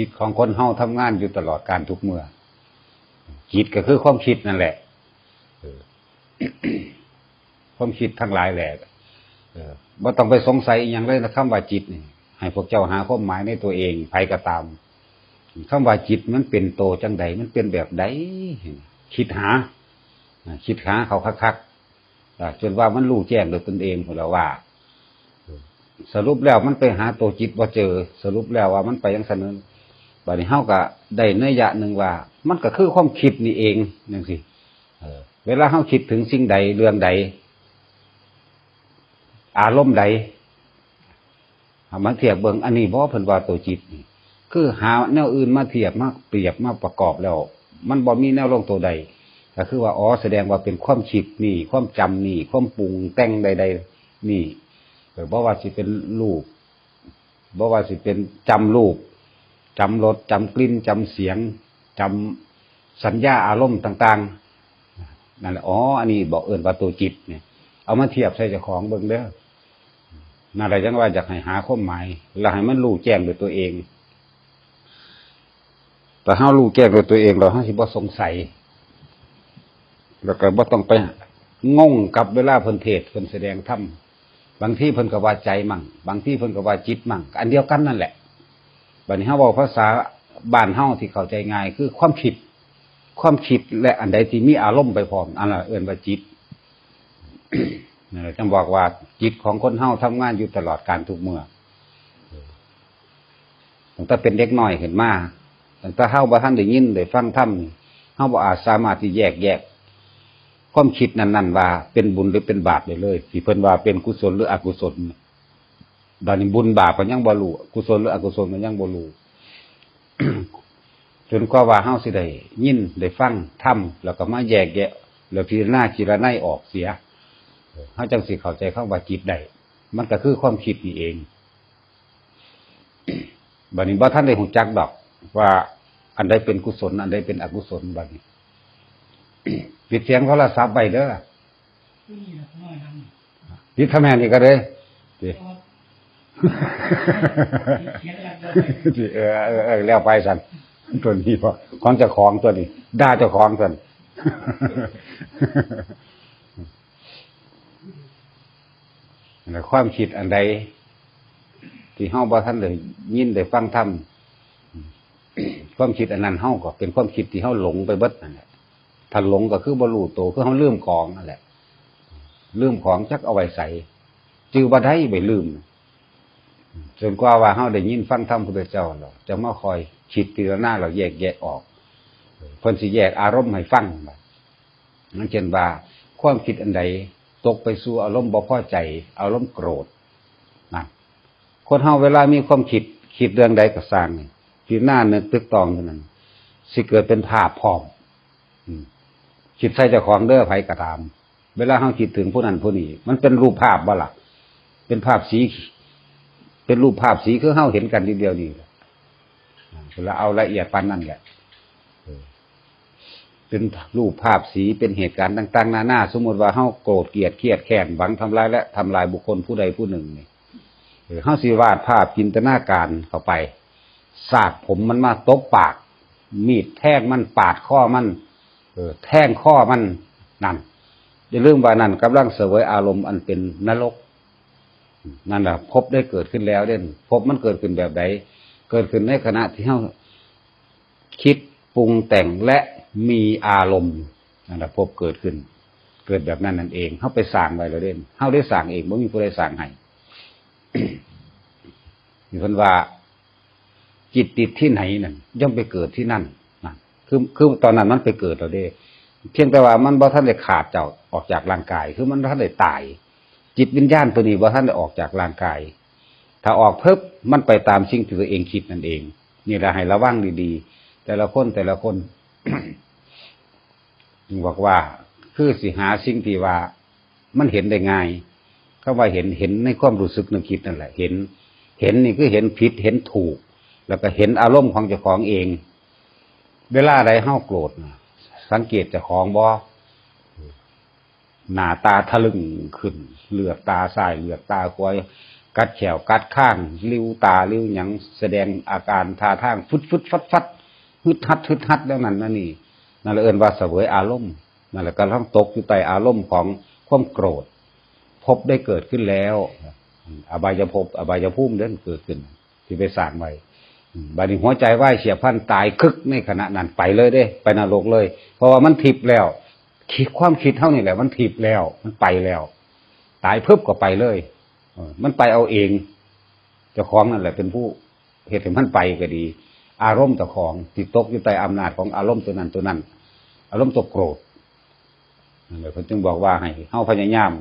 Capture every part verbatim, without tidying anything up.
จิตของคนเฮาทำงานอยู่ตลอดกาลทุกเมื่อ จิตก็คือความคิดนั่นแหละ เออ ความคิดทั้งหลายแหละ เออ บ่ต้องไปสงสัยอิหยังเลยนะ คำว่าจิตนี่ ให้พวกเจ้าหาความหมายในตัวเอง ไผก็ตาม คำว่าจิตมันเป็นโตจังใด มันเป็นแบบใด คิดหา อ่า คิดหาเขาคักๆ อ่า จนว่ามันรู้แจ้งโดยตนเองพู้นแหละว่า สรุปแล้วมันไปหาตัวจิตบ่เจอ สรุปแล้วว่ามันไปจั่งซั้นนั้น บัดนี้เฮาก็ได้นัยยะหนึ่งว่า มันก็คือความคิดนี่เองจั่งซี้ เออ เวลาเฮาคิดถึงสิ่งใดเรื่องใด อารมณ์ใด เอามาเทียบเบิ่ง อันนี้บ่เพิ่นว่าตัวจิตนี่ คือหาแนวอื่นมาเทียบ มาเปรียบ มาประกอบแล้ว มันบ่มีแนวลงตัวใด ก็คือว่า อ๋อ แสดงว่าเป็นความคิดนี่ ความจำนี่ ความปรุงแต่งใดๆ นี่ เออ บ่ว่าสิเป็นรูป บ่ว่าสิเป็นจำรูป จำรส จำกลิ่น จำเสียง จำสัญญาอารมณ์ต่างๆ นั่นแหละ อ๋อ อันนี้บอกเอิ้นว่าตัวจิตเนี่ย เอามาเทียบใส่เจ้าของเบิ่งเด้อ นั่นแหละจั่งว่าอยากให้หาความหมาย แล้วให้มันรู้แจ้งด้วยตัวเอง แต่เฮารู้แจ้งด้วยตัวเองแล้ว เฮาสิบ่สงสัย แล้วก็บ่ต้องไปงงกับเวลาเพิ่นเทศน์ เพิ่นแสดงธรรม บางทีเพิ่นก็ว่าใจมั่ง บางทีเพิ่นก็ว่าจิตมั่ง อันเดียวกันนั่นแหละ บัดนี้เฮาเว้าภาษาบ้านเฮาที่เข้าใจง่าย คือความคิด ความคิดและอันใดที่มีอารมณ์ไปพร้อม อันนั้นเอิ้นว่าจิต นั่นแหละจั่งบอกว่าจิตของคนเฮาทำงานอยู่ตลอดกาลทุกเมื่อ ตั้งแต่เป็นเด็กน้อยขึ้นมา ตั้งแต่เฮาบ่ทันได้ยินได้ฟังธรรมนี่ เฮาบ่อาจสามารถที่แยกแยะความคิดนั้นๆ ว่าเป็นบุญหรือเป็นบาปได้เลย ที่เพิ่นว่าเป็นกุศลหรืออกุศล บัดนี้บุญบาปก็ยังบ่รู้ กุศลหรืออกุศลก็ยังบ่รู้ จนกว่าว่าเฮาสิได้ยินได้ฟังธรรม แล้วก็มาแยกแยะ แล้วพิจารณาจิรนัยออกเสีย เฮาจั่งสิเข้าใจคำว่าจิตได้ มันก็คือความคิดนี่เอง บัดนี้บ่ทันได้ฮู้จักดอก ว่าอันใดเป็นกุศล อันใดเป็นอกุศล บัดนี้ ปิดเสียงโทรศัพท์ไว้เด้อ ปิดทำไมนี่ก็ได้ ติ เออ เออ เออ แล้วไปซั่น ตัวนี้บ่ ของเจ้าของตัวนี้ ด่าเจ้าของซั่น นั่นแหละ ความคิดอันใด ที่เฮาบ่ทันได้ยินได้ฟังธรรม ความคิดอันนั้นเฮาก็เป็นความคิดที่เฮาหลงไปเบิดนั่นแหละ ถ้าหลงก็คือบ่รู้โต คือเฮาลืมของนั่นแหละ ลืมของจักเอาไว้ไส จื่อบ่ได้ ไปลืม จนกว่าว่าเฮาได้ยินฟังธรรมพุทธเจ้าแล้ว จั่งมาคอยคิดพิจารณาแล้วแยกแยะออก เพิ่นสิแยกอารมณ์ให้ฟัง นั่นเช่นว่า ความคิดอันใดตกไปสู่อารมณ์บ่พอใจ อารมณ์โกรธ นั่น คนเฮาเวลามีความคิด คิดเรื่องใดก็ซ่างนี่ พิจารณานึกตึกตองเท่านั้น สิเกิดเป็นภาพพร้อม อืม คิดใส่เจ้าของเด้อ ไผก็ตาม เวลาเฮาคิดถึงผู้นั้นผู้นี้ มันเป็นรูปภาพบ่ล่ะ เป็นภาพสี เป็นรูปภาพสีคือเฮาเห็นกันทีเดียวนี่แหละ อ่า เวลาเอาละเอียดปานนั้นแหละ เออ เป็นรูปภาพสี เป็นเหตุการณ์ต่างๆ นานา สมมุติว่าเฮาโกรธเกลียดเครียดแค้น หวังทำลายและทำลายบุคคลผู้ใดผู้หนึ่งนี่ เออ เฮาสิวาดภาพจินตนาการเข้าไป สากผมมันมาตบปาก มีดแทงมัน ปาดคอมัน เออ แทงคอมัน นั่น อย่าลืมว่านั่นกำลังเสวยอารมณ์อันเป็นนรก นั่นแหละ ภพได้เกิดขึ้นแล้วเด้ ภพมันเกิดขึ้นแบบใด เกิดขึ้นในขณะที่เฮาคิดปรุงแต่งและมีอารมณ์ นั่นแหละ ภพเกิดขึ้น เกิดแบบนั้นนั่นเอง เฮาไปสร้างไว้แล้วเด้ เฮาได้สร้างเอง บ่มีผู้ใดสร้างให้ มีเพิ่นว่า จิตติดที่ไหนนั่น ย่อมไปเกิดที่นั่น นั่น คือ คือตอนนั้นมันไปเกิดแล้วเด้ เพียงแต่ว่ามันบ่ทันได้ขาดจาก ออกจากร่างกาย คือมันบ่ทันได้ตาย จิตวิญญาณตัวนี้บ่ทันได้ออกจากร่างกาย ถ้าออกปุ๊บ มันไปตามสิ่งที่ตัวเองคิดนั่นเอง นี่แหละให้ระวังดีๆ แต่ละคน แต่ละคน บอกว่า คือสิหาสิ่งที่ว่ามันเห็นได้ง่าย คำว่าเห็น เห็นในความรู้สึกนึกคิดนั่นแหละ เห็น เห็นนี่คือเห็นผิด เห็นถูก แล้วก็เห็นอารมณ์ของเจ้าของเอง เวลาใดเฮาโกรธน่ะ สังเกตเจ้าของบ่ หน้าตาทะลึ่งขึ้น เหลือกตาซ้าย เหลือกตาขวา กัดแข้วกัดคาง ริ้วตาริ้วหยัง แสดงอาการท่าทางฟึดฟึดฟัดฟัด ฮึดฮัดฮึดฮัดแล้วนั่นนั่นนี่ นั่นแหละเอิ้นว่าเสวยอารมณ์ นั่นแหละกำลังตกอยู่ใต้อารมณ์ของความโกรธ ภพได้เกิดขึ้นแล้ว อบายภพ อบายภูมิเด้อเกิดขึ้น ที่ไปสร้างไว้ อืม บัดนี้หัวใจวายเฉียบพลันตายคึกในขณะนั้นไปเลยเด้ ไปนรกเลย เพราะว่ามันทิพย์แล้ว คิด ความคิดเฮานี่แหละมันทิพย์แล้ว มันไปแล้ว ตายพึบก็ไปเลย เออ มันไปเอาเอง เจ้าของนั่นแหละเป็นผู้เฮ็ดให้มันไปก็ดี อารมณ์เจ้าของที่ตกอยู่ใต้อำนาจของอารมณ์ตัวนั้นตัวนั้น อารมณ์ตัวโกรธ นั่นแหละเพิ่นจึงบอกว่าให้เฮาพยายาม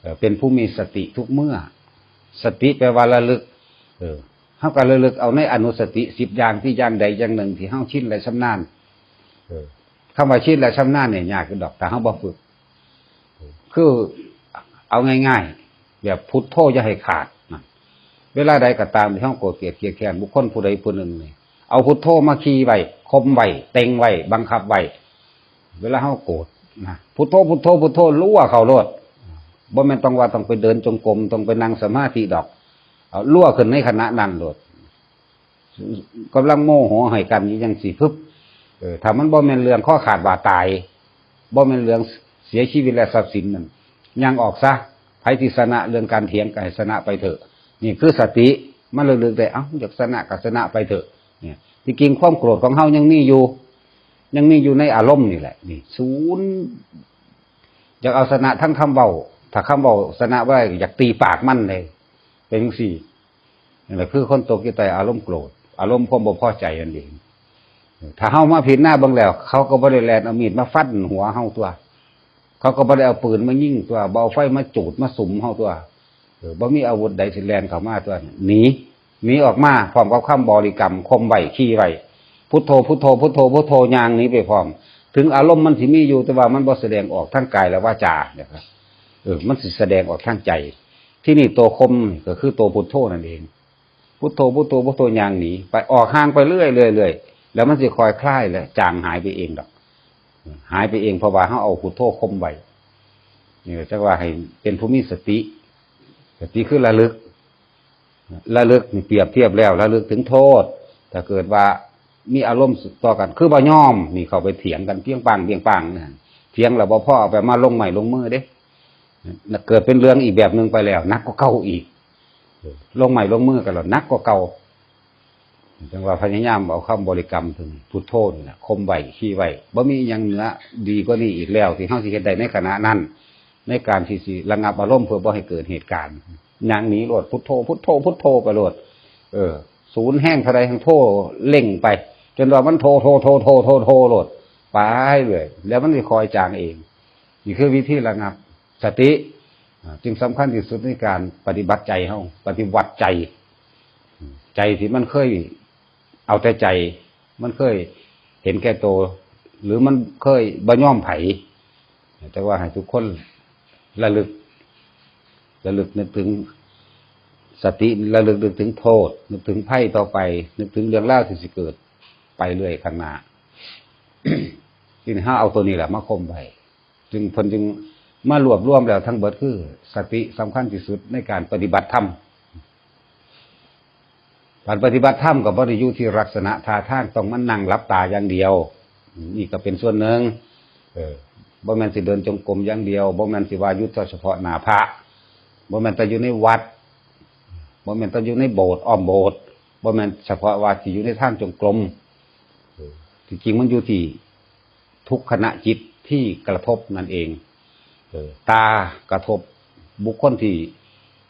เอ่อ เป็นผู้มีสติทุกเมื่อ สติแปลว่าระลึก เออ เฮาก็ระลึกเอาในอนุสติสิบอย่างที่อย่างใดอย่างหนึ่งที่เฮาชินและชำนาญ เออ คำว่าชินและชำนาญเนี่ยยากอยู่ดอก ถ้าเฮาบ่ฝึก คือเอาง่ายๆ แบบพุทโธอย่าให้ขาดนะ เวลาใดก็ตามที่เฮาโกรธเกลียดเคียดแค้นบุคคลผู้ใดผู้หนึ่งนี่ เอาพุทโธมาขี่ไว้ ข่มไว้ เต็งไว้ บังคับไว้ เวลาเฮาโกรธนะ พุทโธ พุทโธ พุทโธ ลัวเข้าโลด บ่แม่นต้องว่าต้องไปเดินจงกรม ต้องไปนั่งสมาธิดอก เอาลัวขึ้นในขณะนั้นโลด กำลังโมโหให้กันอยู่จังซี้ พึบ เออ ถ้ามันบ่แม่นเรื่องคอขาดบาดตาย บ่แม่นเรื่องเสียชีวิตและทรัพย์สินนั่น ย่างออกซะ ไผสิชนะเรื่องการเถียงก็ให้ชนะไปเถอะ นี่คือสติ มันระลึกได้ เอ้า อยากชนะก็ชนะไปเถอะ เนี่ย ที่จริงความโกรธของเฮายังมีอยู่ ยังมีอยู่ในอารมณ์นี่แหละ นี่ ศูนย์ อยากเอาชนะทั้งคำเว้า ถ้าคำเว้าชนะบ่ได้ อยากตีปากมันเลย เป็นจังซี้ นั่นแหละคือคนตกอยู่ใต้อารมณ์โกรธ อารมณ์ความบ่พอใจนั่นเอง ถ้าเฮามาพิจารณาเบิ่งแล้ว เขาก็บ่ได้แล่นเอามีดมาฟันหัวเฮาตัว เขาก็บ่ได้เอาปืนมายิงตัว บ่เอาไฟมาจูดมาสุมเฮาตัว เออ บ่มีอาวุธใดสิแล่นเข้ามาตัว หนี หนีออกมาพร้อมกับคำบริกรรม ข่มไว้ ขี่ไว้ พุทโธ พุทโธ พุทโธ พุทโธ ย่างหนีไปพร้อม ถึงอารมณ์มันสิมีอยู่ แต่ว่ามันบ่แสดงออกทางกายและวาจานะครับ เออ มันสิแสดงออกทางใจ ที่นี่ตัวข่มก็คือตัวพุทโธนั่นเอง พุทโธ พุทโธ พุทโธ ย่างหนีไป ออกห่างไปเรื่อยๆ เรื่อยๆ แล้วมันสิค่อยคลายและจางหายไปเองดอก หายไปเอง เพราะว่าเฮาเอาพุทโธข่มไว้ นี่จักว่าให้เป็นผู้มีสติ สติคือระลึก ระลึกนี่เปรียบเทียบแล้ว ระลึกถึงโทษ ถ้าเกิดว่ามีอารมณ์ต่อกัน คือบ่ยอม นี่เข้าไปเถียงกันเพียงปังเพียงปังนะ เถียงแล้วบ่พอ เอาไปมาลงไม้ลงมือเด้ เกิดเป็นเรื่องอีกแบบหนึ่งไปแล้ว หนักกว่าเก่าอีก ลงไม้ลงมือกันแล้ว หนักกว่าเก่า จังว่าพยายามเอาคำบริกรรมถึงพุทโธนี่แหละ ข่มไว้ ขี่ไว้ บ่มีอิหยังเหนือดีกว่านี้อีกแล้ว ที่เฮาสิเฮ็ดได้ในขณะนั้น ในการที่สิระงับอารมณ์เพื่อบ่ให้เกิดเหตุการณ์ ย่างหนีโลด พุทโธ พุทโธ พุทโธไปโลด เออ ศูนย์แฮงเท่าใดแฮงโธ เร่งไป จนว่ามันโธ โธ โธ โธ โธ โธโลด ไปเลย แล้วมันสิคอยจางเอง นี่คือวิธีระงับ สติ อ่า จึงสำคัญที่สุดในการปฏิบัติใจเฮา ปฏิวัติใจ ใจที่มันเคยเอาแต่ใจ มันเคยเห็นแก่ตัว หรือมันเคยบ่ยอมไผ แต่ว่าให้ทุกคนระลึก ระลึกนึกถึงสติ ระลึกนึกถึงโทษ นึกถึงภัยต่อไป นึกถึงเรื่องราวที่สิเกิดไปเรื่อยข้างหน้า ที่เฮาเอาตัวนี้แหละมาข่มไว้ จึงเพิ่นจึงมารวบรวมแล้วทั้งเบิดคือสติสำคัญที่สุดในการปฏิบัติธรรม การปฏิบัติธรรมก็บ่ได้อยู่ที่ลักษณะท่าทางต้องมานั่งหลับตาอย่างเดียว นี่ก็เป็นส่วนหนึ่ง เออ บ่แม่นสิเดินจงกรมอย่างเดียว บ่แม่นสิว่าอยู่แต่เฉพาะหน้าพระ บ่แม่นแต่อยู่ในวัด บ่แม่นแต่อยู่ในโบสถ์ อ้อมโบสถ์ บ่แม่นเฉพาะว่าสิอยู่ในทางจงกรม เออ ที่จริงมันอยู่ที่ ทุกขณะจิตที่กระทบนั่นเอง เออ ตากระทบบุคคลที่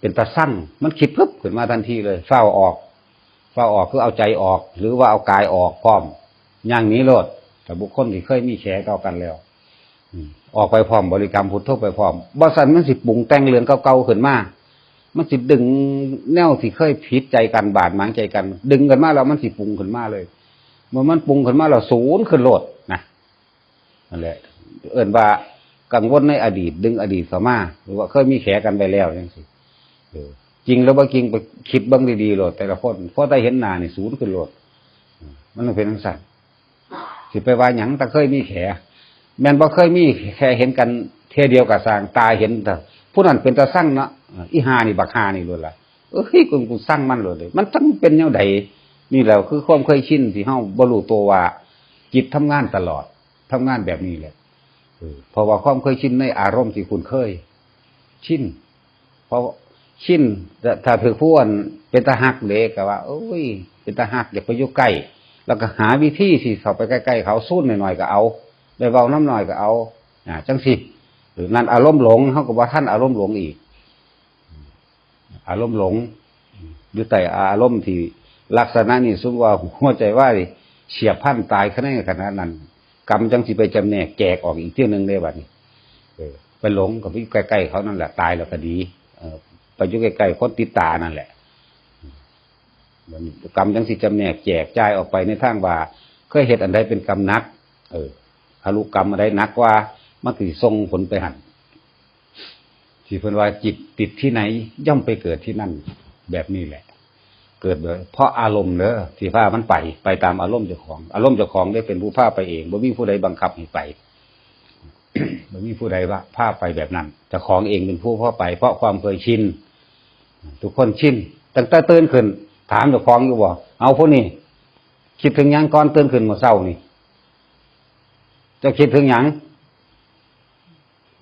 เป็นตาซัง มันคิดพึบขึ้นมาทันทีเลย ฟ้าวออก ฟ้าวออกคือเอาใจออก หรือว่าเอากายออกพร้อม ย่างหนีโลด แต่บุคคลที่เคยมีแขต่อกันแล้ว อืม ออกไปพร้อม บริกรรมพุทโธไปพร้อม บ่ซั้นมันสิปรุงแต่งเรื่องเก่าๆขึ้นมา มันสิดึงแนวที่เคยผิดใจกัน บาดหมางใจกัน ดึงกันมาแล้วมันสิปรุงขึ้นมาเลย เมื่อมันปรุงขึ้นมาแล้วศูนย์ขึ้นโลดนะ นั่นแหละ เอิ้นว่ากังวลในอดีต ดึงอดีตเข้ามา หรือว่าเคยมีแขกันไปแล้วจังซี้ เออ จริงหรือบ่จริงไปคิดเบิ่งดีๆโลด แต่ละคน พอแต่เห็นหน้านี่ศูนย์ขึ้นโลด อืม มันเป็นจังซั่น สิไปว่าหยัง แต่เคยมีแข แม่นบ่เคยมีแขเห็นกันเทื่อเดียวก็ซ่าง ตาเห็นแต่ ผู้นั้นเป็นตาซังเนาะ อีห่านี่ บักห่านี่โลดล่ะ เอ้ย กู กูซังมันโลดเด้ มันจั่งเป็นแนวใด นี่แหละคือความเคยชินที่เฮาบ่รู้ตัวว่า จิตทำงานตลอด ทำงานแบบนี้แหละ เออ เพราะว่าความเคยชินในอารมณ์ที่คุ้นเคย ชิน เพราะชิน ถ้า ถ้าถือผู้อันเป็นตาฮักเด้ก็ว่า โอ้ย เป็นตาฮัก อยากไปอยู่ใกล้ แล้วก็หาวิธีที่เข้าไปใกล้ๆเขา ซูนหน่อยๆก็เอา ได้เว้านำหน่อยก็เอา อ่า จั่งซี้ เออ นั่นอารมณ์หลง เฮาก็บ่ทันอารมณ์หลงอีก อารมณ์หลง อยู่ใต้อารมณ์ที่ลักษณะนี้ สมมุติว่าหัวใจวายเฉียบพลันตายในขณะนั้น กรรมจั่งสิไปจำแนกแจกออกอีกเทื่อหนึ่งเด้บัดนี้ เออ ไปหลงกับอยู่ใกล้ๆเขานั่นแหละ ตายแล้วก็ดี เออ ไปอยู่ใกล้ๆคนติดตานั่นแหละ บัดนี้กรรมจั่งสิจำแนกแจกจ่ายออกไปในทางว่า เคยเฮ็ดอันใดเป็นกรรมหนัก เออ ทารุกรรมอันใดหนักกว่า มันก็สิส่งผลไปหั่น ที่เพิ่นว่าจิตติดที่ไหนย่อมไปเกิดที่นั่น แบบนี้แหละ เกิดโดย เพราะอารมณ์เด้อที่พามันไป ไปตามอารมณ์เจ้าของ อารมณ์เจ้าของได้เป็นผู้พาไปเอง บ่มีผู้ใดบังคับให้ไป บ่มีผู้ใดว่าพาไปแบบนั้น เจ้าของเองเป็นผู้พาไป เพราะความเคยชิน ทุกคนชิน ตั้งแต่ตื่นขึ้น ถามเจ้าของอยู่บ่ เอาผู้นี้ คิดถึงหยังก่อนตื่นขึ้นมื้อเช้านี่ เจ้าคิดถึงหยัง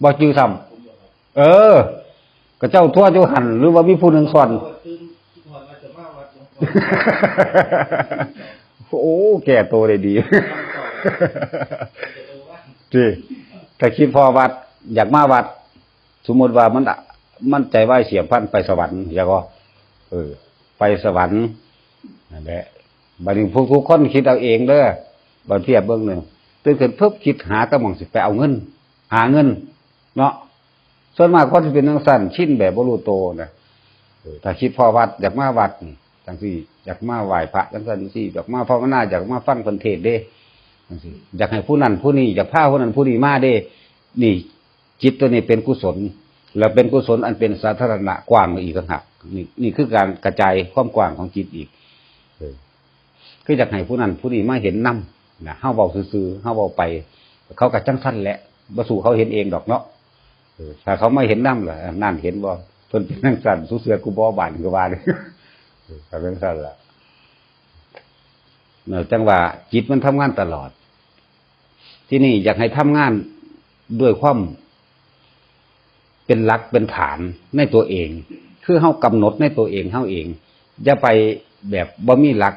บ่จื่อซ้ำ เออ ก็เจ้าตัวอยู่หั่น หรือว่ามีผู้หนึ่งสอน โอ้ แก้ตัวได้ดี ที่ ถ้าคิดพอวัด อยากมาวัด สมมุติว่ามัน มันใจวายเฉียบพลันไปสวรรค์ อยากก็ เออ ไปสวรรค์ นั่นแหละ บัดนี้ผู้ ผู้คนคิดเอาเองเด้อ บางเทียบเบิ่งหนึ่ง ตื่นขึ้นปุ๊บคิดหาแต่หม่องสิไปเอาเงิน หาเงิน เนาะ ส่วนมากคนที่เป็นจั่งซั้น ชินแบบบ่รู้ตัวนะ เออ ถ้าคิดพอวัด อยากมาวัดนี่ จั่งซี้ อยากมาไหว้พระ จั่งซั้นจั่งซี้ อยากมาภาวนา อยากมาฟังเพิ่นเทศน์เด้ จั่งซี้ อยากให้ผู้นั้นผู้นี้ อยากพาผู้นั้นผู้นี้มาเด้ นี่ จิตตัวนี้เป็นกุศล แล้วเป็นกุศลอันเป็นสาธารณะกว้างอีกต่างหาก นี่ นี่คือการกระจายความกว้างของจิตอีก เออ คืออยากให้ผู้นั้นผู้นี้มาเห็นนำนะ เฮาเว้าซื่อๆ เฮาเว้าไป เขาก็จั่งซั้นแหละ บ่สู้เขาเห็นเองดอกเนาะ เออ ถ้าเขามาเห็นนำล่ะ นั่นเห็นบ่ เพิ่นเป็นจั่งซั้น สู้เสือกูบ่บานก็ว่า เออ ก็เป็นจั่งซั้นล่ะ เนาะ จั่งว่าจิตมันทำงานตลอด ที่นี่อยากให้ทำงานด้วยความเป็นหลักเป็นฐานในตัวเอง คือเฮากำหนดในตัวเองเฮาเอง อย่าไปแบบบ่มีหลัก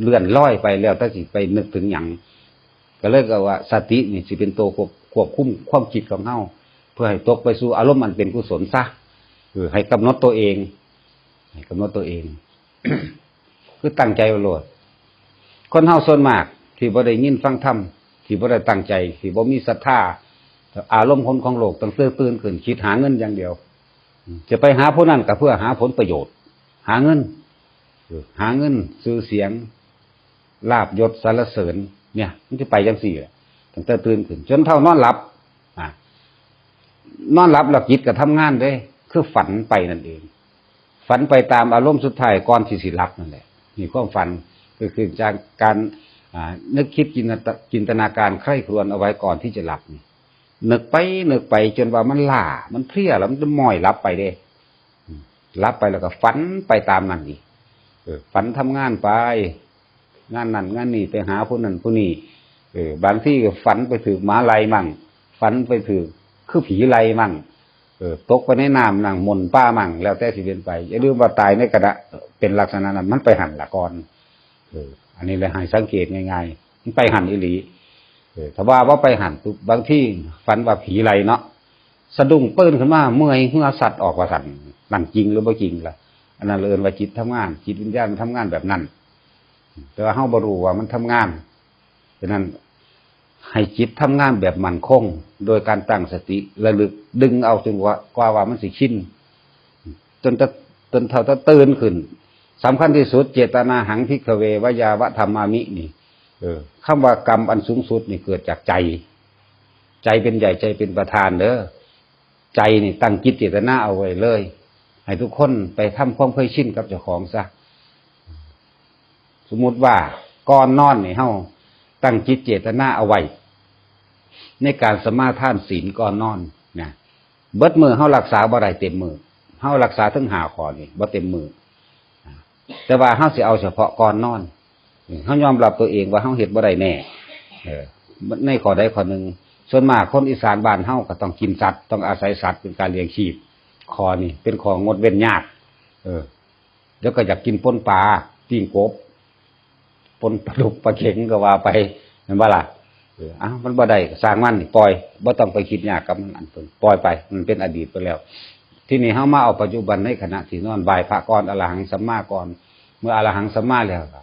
เลื่อนลอยไปแล้วแต่สิไปนึกถึงหยัง ก็เลยก็ว่าสตินี่สิเป็นตัวควบ ควบคุมความคิดของเฮา เพื่อให้ตกไปสู่อารมณ์อันเป็นกุศลซะ เออ ให้กำหนดตัวเอง ให้กำหนดตัวเอง คือตั้งใจไว้โลด คนเฮาส่วนมากที่บ่ได้ยินฟังธรรม ที่บ่ได้ตั้งใจ ที่บ่มีศรัทธา อารมณ์คนของโลกตั้งแต่ตื่นขึ้นคิดหาเงินอย่างเดียว จะไปหาผู้นั้นก็เพื่อหาผลประโยชน์ หาเงิน เออ หาเงิน ชื่อเสียง ลาภยศสรรเสริญ เนี่ย มันจะไปจั่งซี้แหละ ตั้งแต่ตื่นขึ้น จนเท่านอนหลับ อ่ะ นอนหลับแล้วจิตก็ทำงานเด้ คือฝันไปนั่นเอง ฝันไปตามอารมณ์สุดท้ายก่อนที่สิหลับนั่นแหละ นี่ความฝันก็คือจากการ อ่า นึกคิดจินต จินตนาการใคร่ครวญเอาไว้ก่อนที่จะหลับนี่ นึกไปนึกไปจนว่ามันล้า มันเพลียแล้วมันจะม้อยหลับไปเด้ อืม หลับไปแล้วก็ฝันไปตามนั่นอีก เออ ฝันทำงานไป งานนั่นงานนี่ ไปหาผู้นั่นผู้นี่ เออ บางทีก็ฝันไปถืกหมาไล่มั่ง ฝันไปถืกคือผีไล่มั่ง เออ ตกไปในน้ำนั่งหม่นปลามั่ง แล้วแต่สิเป็นไป อย่าลืมว่าตายในขณะเป็นลักษณะนั้น มันไปหั่นละก่อน เออ อันนี้แหละให้สังเกตง่ายๆ มันไปหั่นอีหลี เออ ถ้าว่าบ่ไปหั่นปุ๊บ บางทีฝันว่าผีไล่เนาะ สะดุ้งตื่นขึ้นมาเมื่อยเหื่อสัดออกว่าซั่น นั่นจริงหรือบ่จริงล่ะ อันนั้นเอิ้นว่าจิตทำงาน จิตวิญญาณมันทำงานแบบนั้น แต่ว่าเฮาบ่รู้ว่ามันทำงาน ฉะนั้นให้จิตทำงานแบบมั่นคง โดยการตั้งสติระลึก ดึงเอาจนกว่า กว่าว่ามันสิชิน จนตะ จนเท่าตะตื่นขึ้น สำคัญที่สุด เจตนาหัง ภิกขเว วะยาวะ ธัมมามิ นี่ เออ คำว่ากรรมอันสูงสุดนี่เกิดจากใจ ใจเป็นใหญ่ ใจเป็นประธานเด้อ ใจนี่ตั้งจิตเจตนาเอาไว้เลย ให้ทุกคนไปทำความเคยชินกับเจ้าของซะ สมมุติว่าก่อนนอนนี่เฮาตั้งจิตเจตนาเอาไว้ ในการสมาทานศีลก่อนนอนนะ เบิดมื้อเฮารักษาบ่ได้เต็มมื้อ เฮารักษาทั้งห้าข้อนี่บ่เต็มมื้อ แต่ว่าเฮาสิเอาเฉพาะก่อนนอน เฮายอมรับตัวเองว่าเฮาเฮ็ดบ่ได้แน่ เออ ในข้อใดข้อหนึ่ง ส่วนมากคนอีสานบ้านเฮาก็ต้องกินสัตว์ ต้องอาศัยสัตว์เป็นการเลี้ยงชีพ ข้อนี้เป็นข้องดเว้นยาก เออ แล้วก็อยากกินป่นปลา ปิ้งกบ ป่นปลาดุกปลาเข็งก็ว่าไป แม่นบ่ล่ะ เออ อ้าว มันบ่ได้ก็ช่างมัน ปล่อย บ่ต้องไปคิดยากกับมัน อันเพิ่น ปล่อยไป มันเป็นอดีตไปแล้ว ทีนี้เฮามาเอาปัจจุบันในขณะที่นอน ไหว้พระก่อน อรหังสัมมาก่อน เมื่ออรหังสัมมาแล้วก็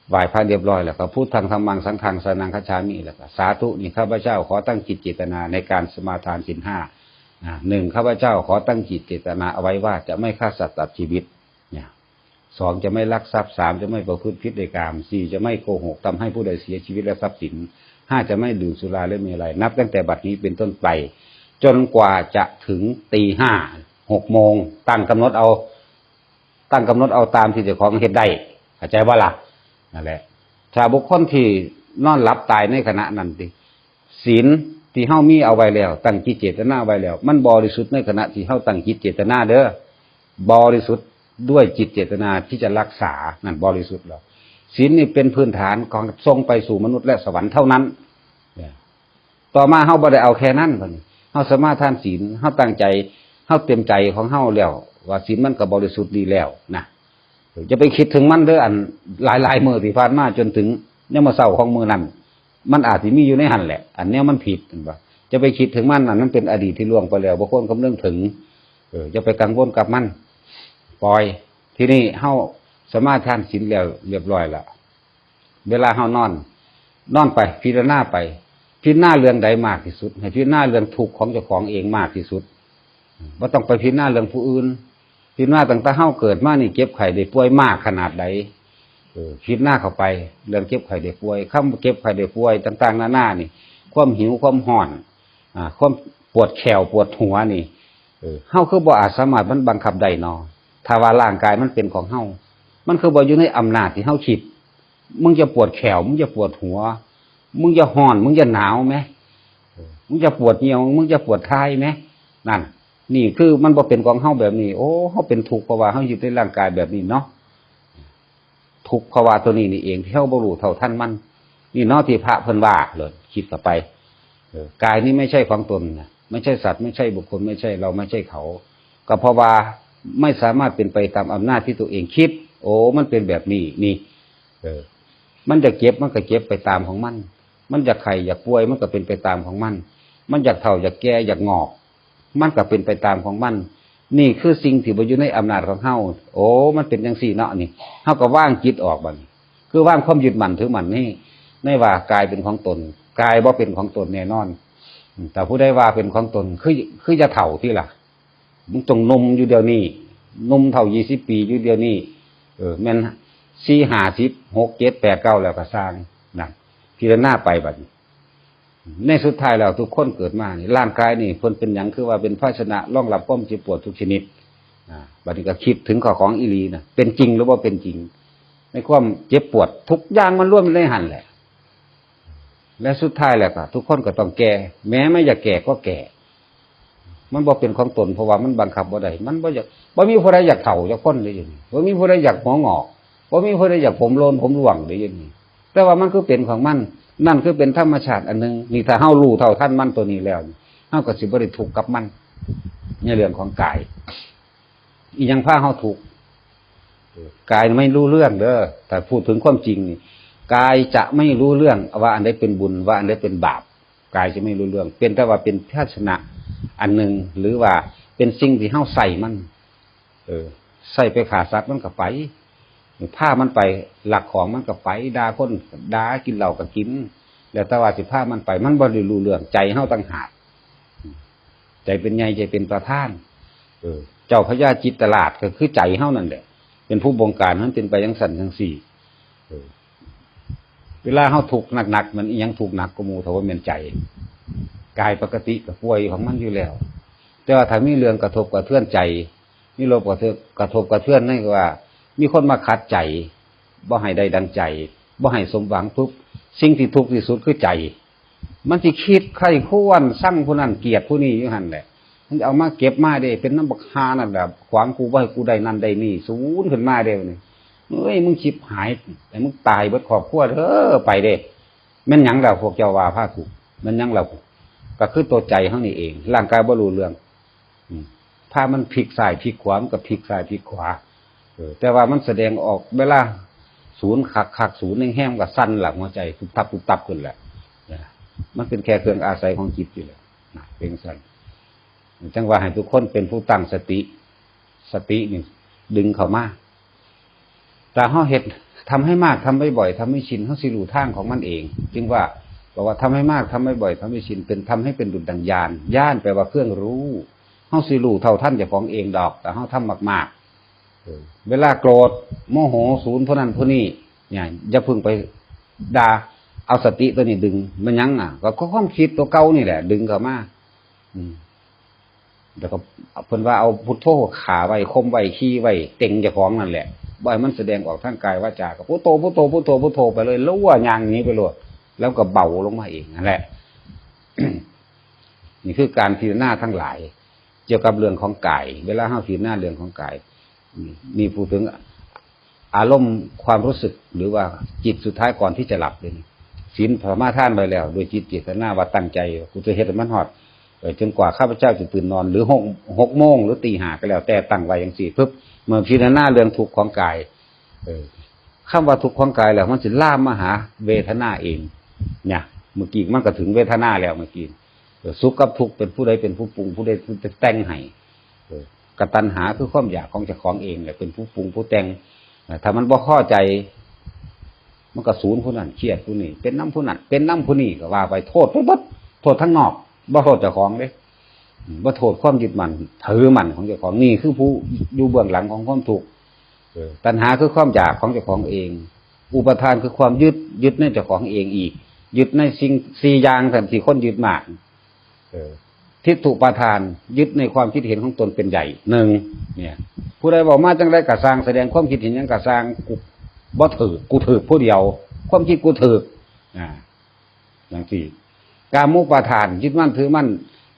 ไหว้พระเรียบร้อยแล้วก็ พุทธังธัมมังสังฆังสรณังคัจฉามิ แล้วก็ สาธุ นี่ข้าพเจ้าขอตั้งจิตเจตนาในการสมาทานศีลห้า อ่า หนึ่ง ข้าพเจ้าขอตั้งจิตเจตนาเอาไว้ว่าจะไม่ฆ่าสัตว์ตัดชีวิต เนี่ย สอง จะไม่ลักทรัพย์ สาม จะไม่ประพฤติผิดในกาม สี่ จะไม่โกหกทำให้ผู้ใดเสียชีวิตและทรัพย์สิน ห้า จะไม่ดื่มสุราและเมรัย นับตั้งแต่บัดนี้เป็นต้นไป จนกว่าจะถึงตีห้า หกโมง ตั้งกำหนดเอา ตั้งกำหนดเอาตามที่เจ้าของเฮ็ดได้ เข้าใจบ่ล่ะ นั่นแหละ ถ้าบุคคลที่นอนหลับตายในขณะนั้นติ ศีลที่เฮามีเอาไว้แล้ว ตั้งจิตเจตนาไว้แล้ว มันบริสุทธิ์ในขณะที่เฮาตั้งจิตเจตนาเด้อ บริสุทธิ์ด้วยจิตเจตนาที่จะรักษา นั่นบริสุทธิ์แล้ว ศีลนี่เป็นพื้นฐานของส่งไปสู่มนุษย์และสวรรค์เท่านั้น เนี่ย ต่อมาเฮาบ่ได้เอาแค่นั้นบัดนี้ เฮาสมาทานศีล เฮาตั้งใจ เฮาเต็มใจของเฮาแล้ว ว่าศีลมันก็บริสุทธิ์ดีแล้วนะ อย่าไปคิดถึงมันเด้อ อันหลายๆมื้อที่ผ่านมาจนถึงยามมื้อเช้าของมื้อนั้น มันอาจสิมีอยู่ในหั่นแหละ อันเนี้ยมันผิด เห็นบ่ อย่าไปคิดถึงมัน อันนั้นเป็นอดีตที่ล่วงไปแล้ว บ่ควรคำนึงถึง เออ อย่าไปกังวลกับมัน ปล่อย ทีนี้เฮาสมาทานศีลแล้วเรียบร้อยแล้ว เวลาเฮานอน นอนไป พิจารณาไป พิจารณาเรื่องใดมากที่สุด ให้พิจารณาเรื่องทุกข์ของเจ้าของเองมากที่สุด บ่ต้องไปพิจารณาเรื่องผู้อื่น พิจารณาตั้งแต่เฮาเกิดมานี่ เจ็บไข้ได้ป่วยมากขนาดใด เออ พิจารณาเข้าไป เรื่องเจ็บไข้ได้ป่วย คำว่าเจ็บไข้ได้ป่วยต่างๆนานานี่ ความหิว ความฮ้อน อ่า ความปวดแข้วปวดหัวนี่ เออ เฮาคือบ่อาจสามารถมันบังคับได้เนาะ ถ้าว่าร่างกายมันเป็นของเฮา มันคือบ่อยู่ในอำนาจที่เฮาคิด มึงจะปวดแข้ว มึงจะปวดหัว มึงจะฮ้อน มึงจะหนาวแหม เออ มึงจะปวดเยี่ยว มึงจะปวดถ่ายแหม นั่น นี่คือมันบ่เป็นของเฮาแบบนี้ โอ้ เฮาเป็นทุกข์เพราะว่าเฮายึดในร่างกายแบบนี้เนาะ ทุกข์เพราะว่าตัวนี้นี่เองที่เฮาบ่รู้เท่าทันมัน นี่เนาะที่พระเพิ่นว่า เลยคิดเข้าไป เออ กายนี้ไม่ใช่ของตนนะ ไม่ใช่สัตว์ ไม่ใช่บุคคล ไม่ใช่เรา ไม่ใช่เขา ก็เพราะว่าไม่สามารถเป็นไปตามอำนาจที่ตัวเองคิด โอ้ มันเป็นแบบนี้ นี่ เออ มันจะเจ็บ มันก็เจ็บไปตามของมัน มันอยากไข้อยากป่วย มันก็เป็นไปตามของมัน มันอยากเฒ่าอยากแก่อยากงอก มันก็เป็นไปตามของมัน นี่คือสิ่งที่บ่อยู่ในอำนาจของเฮา โอ้ มันเป็นจังซี่เนาะนี่ เฮาก็วางจิตออกบัดนี้ คือวางความยึดมั่นถือมั่นนี่ ในว่ากายเป็นของตน กายบ่เป็นของตนแน่นอน อืม แต่ผู้ใดว่าเป็นของตน คือ คืออย่าเฒ่าติล่ะ มึงต้องหนุ่มอยู่เดี๋ยวนี้ หนุ่มเท่ายี่สิบปีอยู่เดี๋ยวนี้ เออ แม่นสี่ ห้าสิบ หก เจ็ด แปด เก้า แล้วก็ซ่าง นั่น พิจารณาไปบัดนี้ ในสุดท้ายแล้วทุกคนเกิดมานี่ ร่างกายนี่เพิ่นเป็นหยัง คือว่าเป็นภาชนะรองรับความเจ็บปวดทุกชนิด อ่า บัดนี้ก็คิดถึงข้อของอีหลีนะ เป็นจริงหรือบ่เป็นจริง ในความเจ็บปวดทุกอย่างมันรวมอยู่ในหั่นแหละ และสุดท้ายแล้วก็ทุกคนก็ต้องแก่ แม้ไม่อยากแก่ก็แก่ มันบ่เป็นของตน เพราะว่ามันบังคับบ่ได้ มันบ่อยาก บ่มีผู้ใดอยากเฒ่าจักคนเลยอยู่นี่ บ่มีผู้ใดอยากหัวงอก บ่มีผู้ใดอยากผมโลนผมร่วงเลยอยู่นี่ แต่ว่ามันคือเป็นของมัน นั่นคือเป็นธรรมชาติอันหนึ่ง นี่ถ้าเฮารู้เท่าทันมันตัวนี้แล้วนี่ เฮาก็สิบ่ได้ทุกข์กับมัน ในเรื่องของกาย อีหยังพาเฮาทุกข์ กายไม่รู้เรื่องเด้อ แต่พูดถึงความจริงนี่ กายจะไม่รู้เรื่องว่าอันใดเป็นบุญ ว่าอันใดเป็นบาป กายจะไม่รู้เรื่อง เป็นแต่ว่าเป็นภาชนะอันหนึ่ง หรือว่าเป็นสิ่งที่เฮาใส่มัน เออ ใส่ไปฆ่าสัตว์มันก็ไป พามันไปลักของมันก็ไป ด่าคนด่า กินเหล้าก็กิน แล้วแต่ว่าสิพามันไป มันบ่ได้รู้เรื่อง ใจเฮาต่างหาก ใจเป็นใหญ่ ใจเป็นประธาน เออ เจ้าพญาจิตราชก็คือใจเฮานั่นแหละ เป็นผู้บงการ มันเป็นไปจังซั่นจังซี่ เออ เวลาเฮาทุกข์หนักๆ มันอิหยังทุกข์หนักกว่าหมู่ ถ้าว่าแม่นใจ กายปกติก็ป่วยของมันอยู่แล้ว แต่ว่าถ้ามีเรื่องกระทบกระเทือนใจ มีโรคกระทบ กระทบกระเทือนนั่นก็ว่า มีคนมาขัดใจ บ่ให้ได้ดังใจ บ่ให้สมหวังปุ๊บ สิ่งที่ทุกข์ที่สุดคือใจ มันสิคิดใคร่ครวญ ซังผู้นั้น เกลียดผู้นี้อยู่หั่นแหละ มันเอามาเก็บมาเด้ เป็นน้ำบักฮานั่นแหละ ขวางกูบ่ให้กูได้นั่นได้นี่ สูนขึ้นมาเด้นี่ เอ้ย มึงชิบหาย ไอ้มึงตายเบิดครอบครัวเด้อ ไปเด้ แม่นหยังล่ะ พวกเจ้าว่าพากู แม่นหยังล่ะ ก็คือตัวใจเฮานี่เอง ร่างกายบ่รู้เรื่อง อืม พามันพลิกซ้ายพลิกขวา มันก็พลิกซ้ายพลิกขวา เออ แต่ว่ามันแสดงออกเวลาสูนคักๆ สูนแฮงๆ มันก็สั่นล่ะ หัวใจตุบตับตุบตับขึ้นแหละ นะ มันเป็นแค่เครื่องอาศัยของจิตอยู่แหละ นะ เป็นจั่งซั้น จั่งว่าให้ทุกคนเป็นผู้ตั้งสติ สตินี่ดึงเข้ามา ถ้าเฮาเฮ็ด ทำให้มาก ทำบ่อยๆ ทำให้ชิน เฮาสิรู้ทางของมันเอง จึงว่า บอกว่าทำให้มาก ทำบ่อยๆ ทำให้ชิน เป็น ทำให้เป็นดุจดังญาณ ญาณแปลว่าเครื่องรู้ เฮาสิรู้เท่าทันเจ้าของเองดอก ถ้าเฮาทำมากๆ เออ เวลาโกรธ โมโห สูนผู้นั้นผู้นี้ เนี่ย อย่าเพิ่งไปด่า เอาสติตัวนี้ดึง มันหยังอ่ะ ก็ ก็ความคิดตัวเก่านี่แหละ ดึงเข้ามา อืม แล้วก็เพิ่นว่าเอาพุทโธฆ่าไว้ ข่มไว้ ขี่ไว้ เต็งเจ้าของนั่นแหละ บ่ให้มันแสดงออกทางกายวาจา ก็พุทโธ พุทโธ พุทโธ พุทโธไปเลย แล้วว่าย่างหนีไปโลด แล้วก็เบาลงมาเองนั่นแหละ นี่คือการพิจารณาทั้งหลาย เกี่ยวกับเรื่องของกาย เวลาเฮาพิจารณาเรื่องของกาย นี่ นี่พูดถึงอารมณ์ความรู้สึก หรือว่าจิตสุดท้ายก่อนที่จะหลับเลยนี่ ศีลสมาทานไว้แล้ว โดยจิตเจตนาว่าตั้งใจ กูจะเฮ็ดให้มันฮอด เอ่อ จนกว่าข้าพเจ้าจะตื่นนอน หรือ หก หกโมง หรือตีห้าก็แล้วแต่ ตั้งไว้จั่งซี้ปุ๊บ เมื่อพิจารณาเรื่องทุกข์ของกาย เออ คำว่าทุกข์ของกายแล้ว มันสิลามมาหาเวทนาเอง เนี่ย เมื่อกี้มันก็ถึงเวทนาแล้วเมื่อกี้ เออ สุขกับทุกข์เป็นผู้ใดเป็นผู้ปรุง ผู้ใดเป็นผู้แต่งให้ เออ กตัณหาคือความอยากของเจ้าของเองแหละ เป็นผู้ปรุงผู้แต่ง เออ ถ้ามันบ่พอใจ มันก็สูนผู้นั้น เครียดผู้นี้ เป็นนำผู้นั้น เป็นนำผู้นี้ ก็ว่าไป โทษไปเบิด โทษทั้งนอก บ่โทษเจ้าของเด้ อืม บ่โทษความยึดมั่นถือมั่นของเจ้าของ นี่คือผู้อยู่เบื้องหลังของความทุกข์ เออ ตัณหาคือความอยากของเจ้าของเอง อุปาทานคือความยึด ยึดในเจ้าของเองอีก ยึดในสิ่งสี่อย่าง ท่านที่คนยึดมาก เออ ทิฏฐุปาทาน ยึดในความคิดเห็นของตนเป็นใหญ่ หนึ่ง เนี่ย ผู้ใดเว้ามาจั่งใดก็ซ่าง แสดงความคิดเห็นหยังก็ซ่าง กูบ่ถืก กูถืกผู้เดียว ความคิดกูถืก อ่า จั่งซี้ กามุปาทาน ยึดมั่นถือมั่น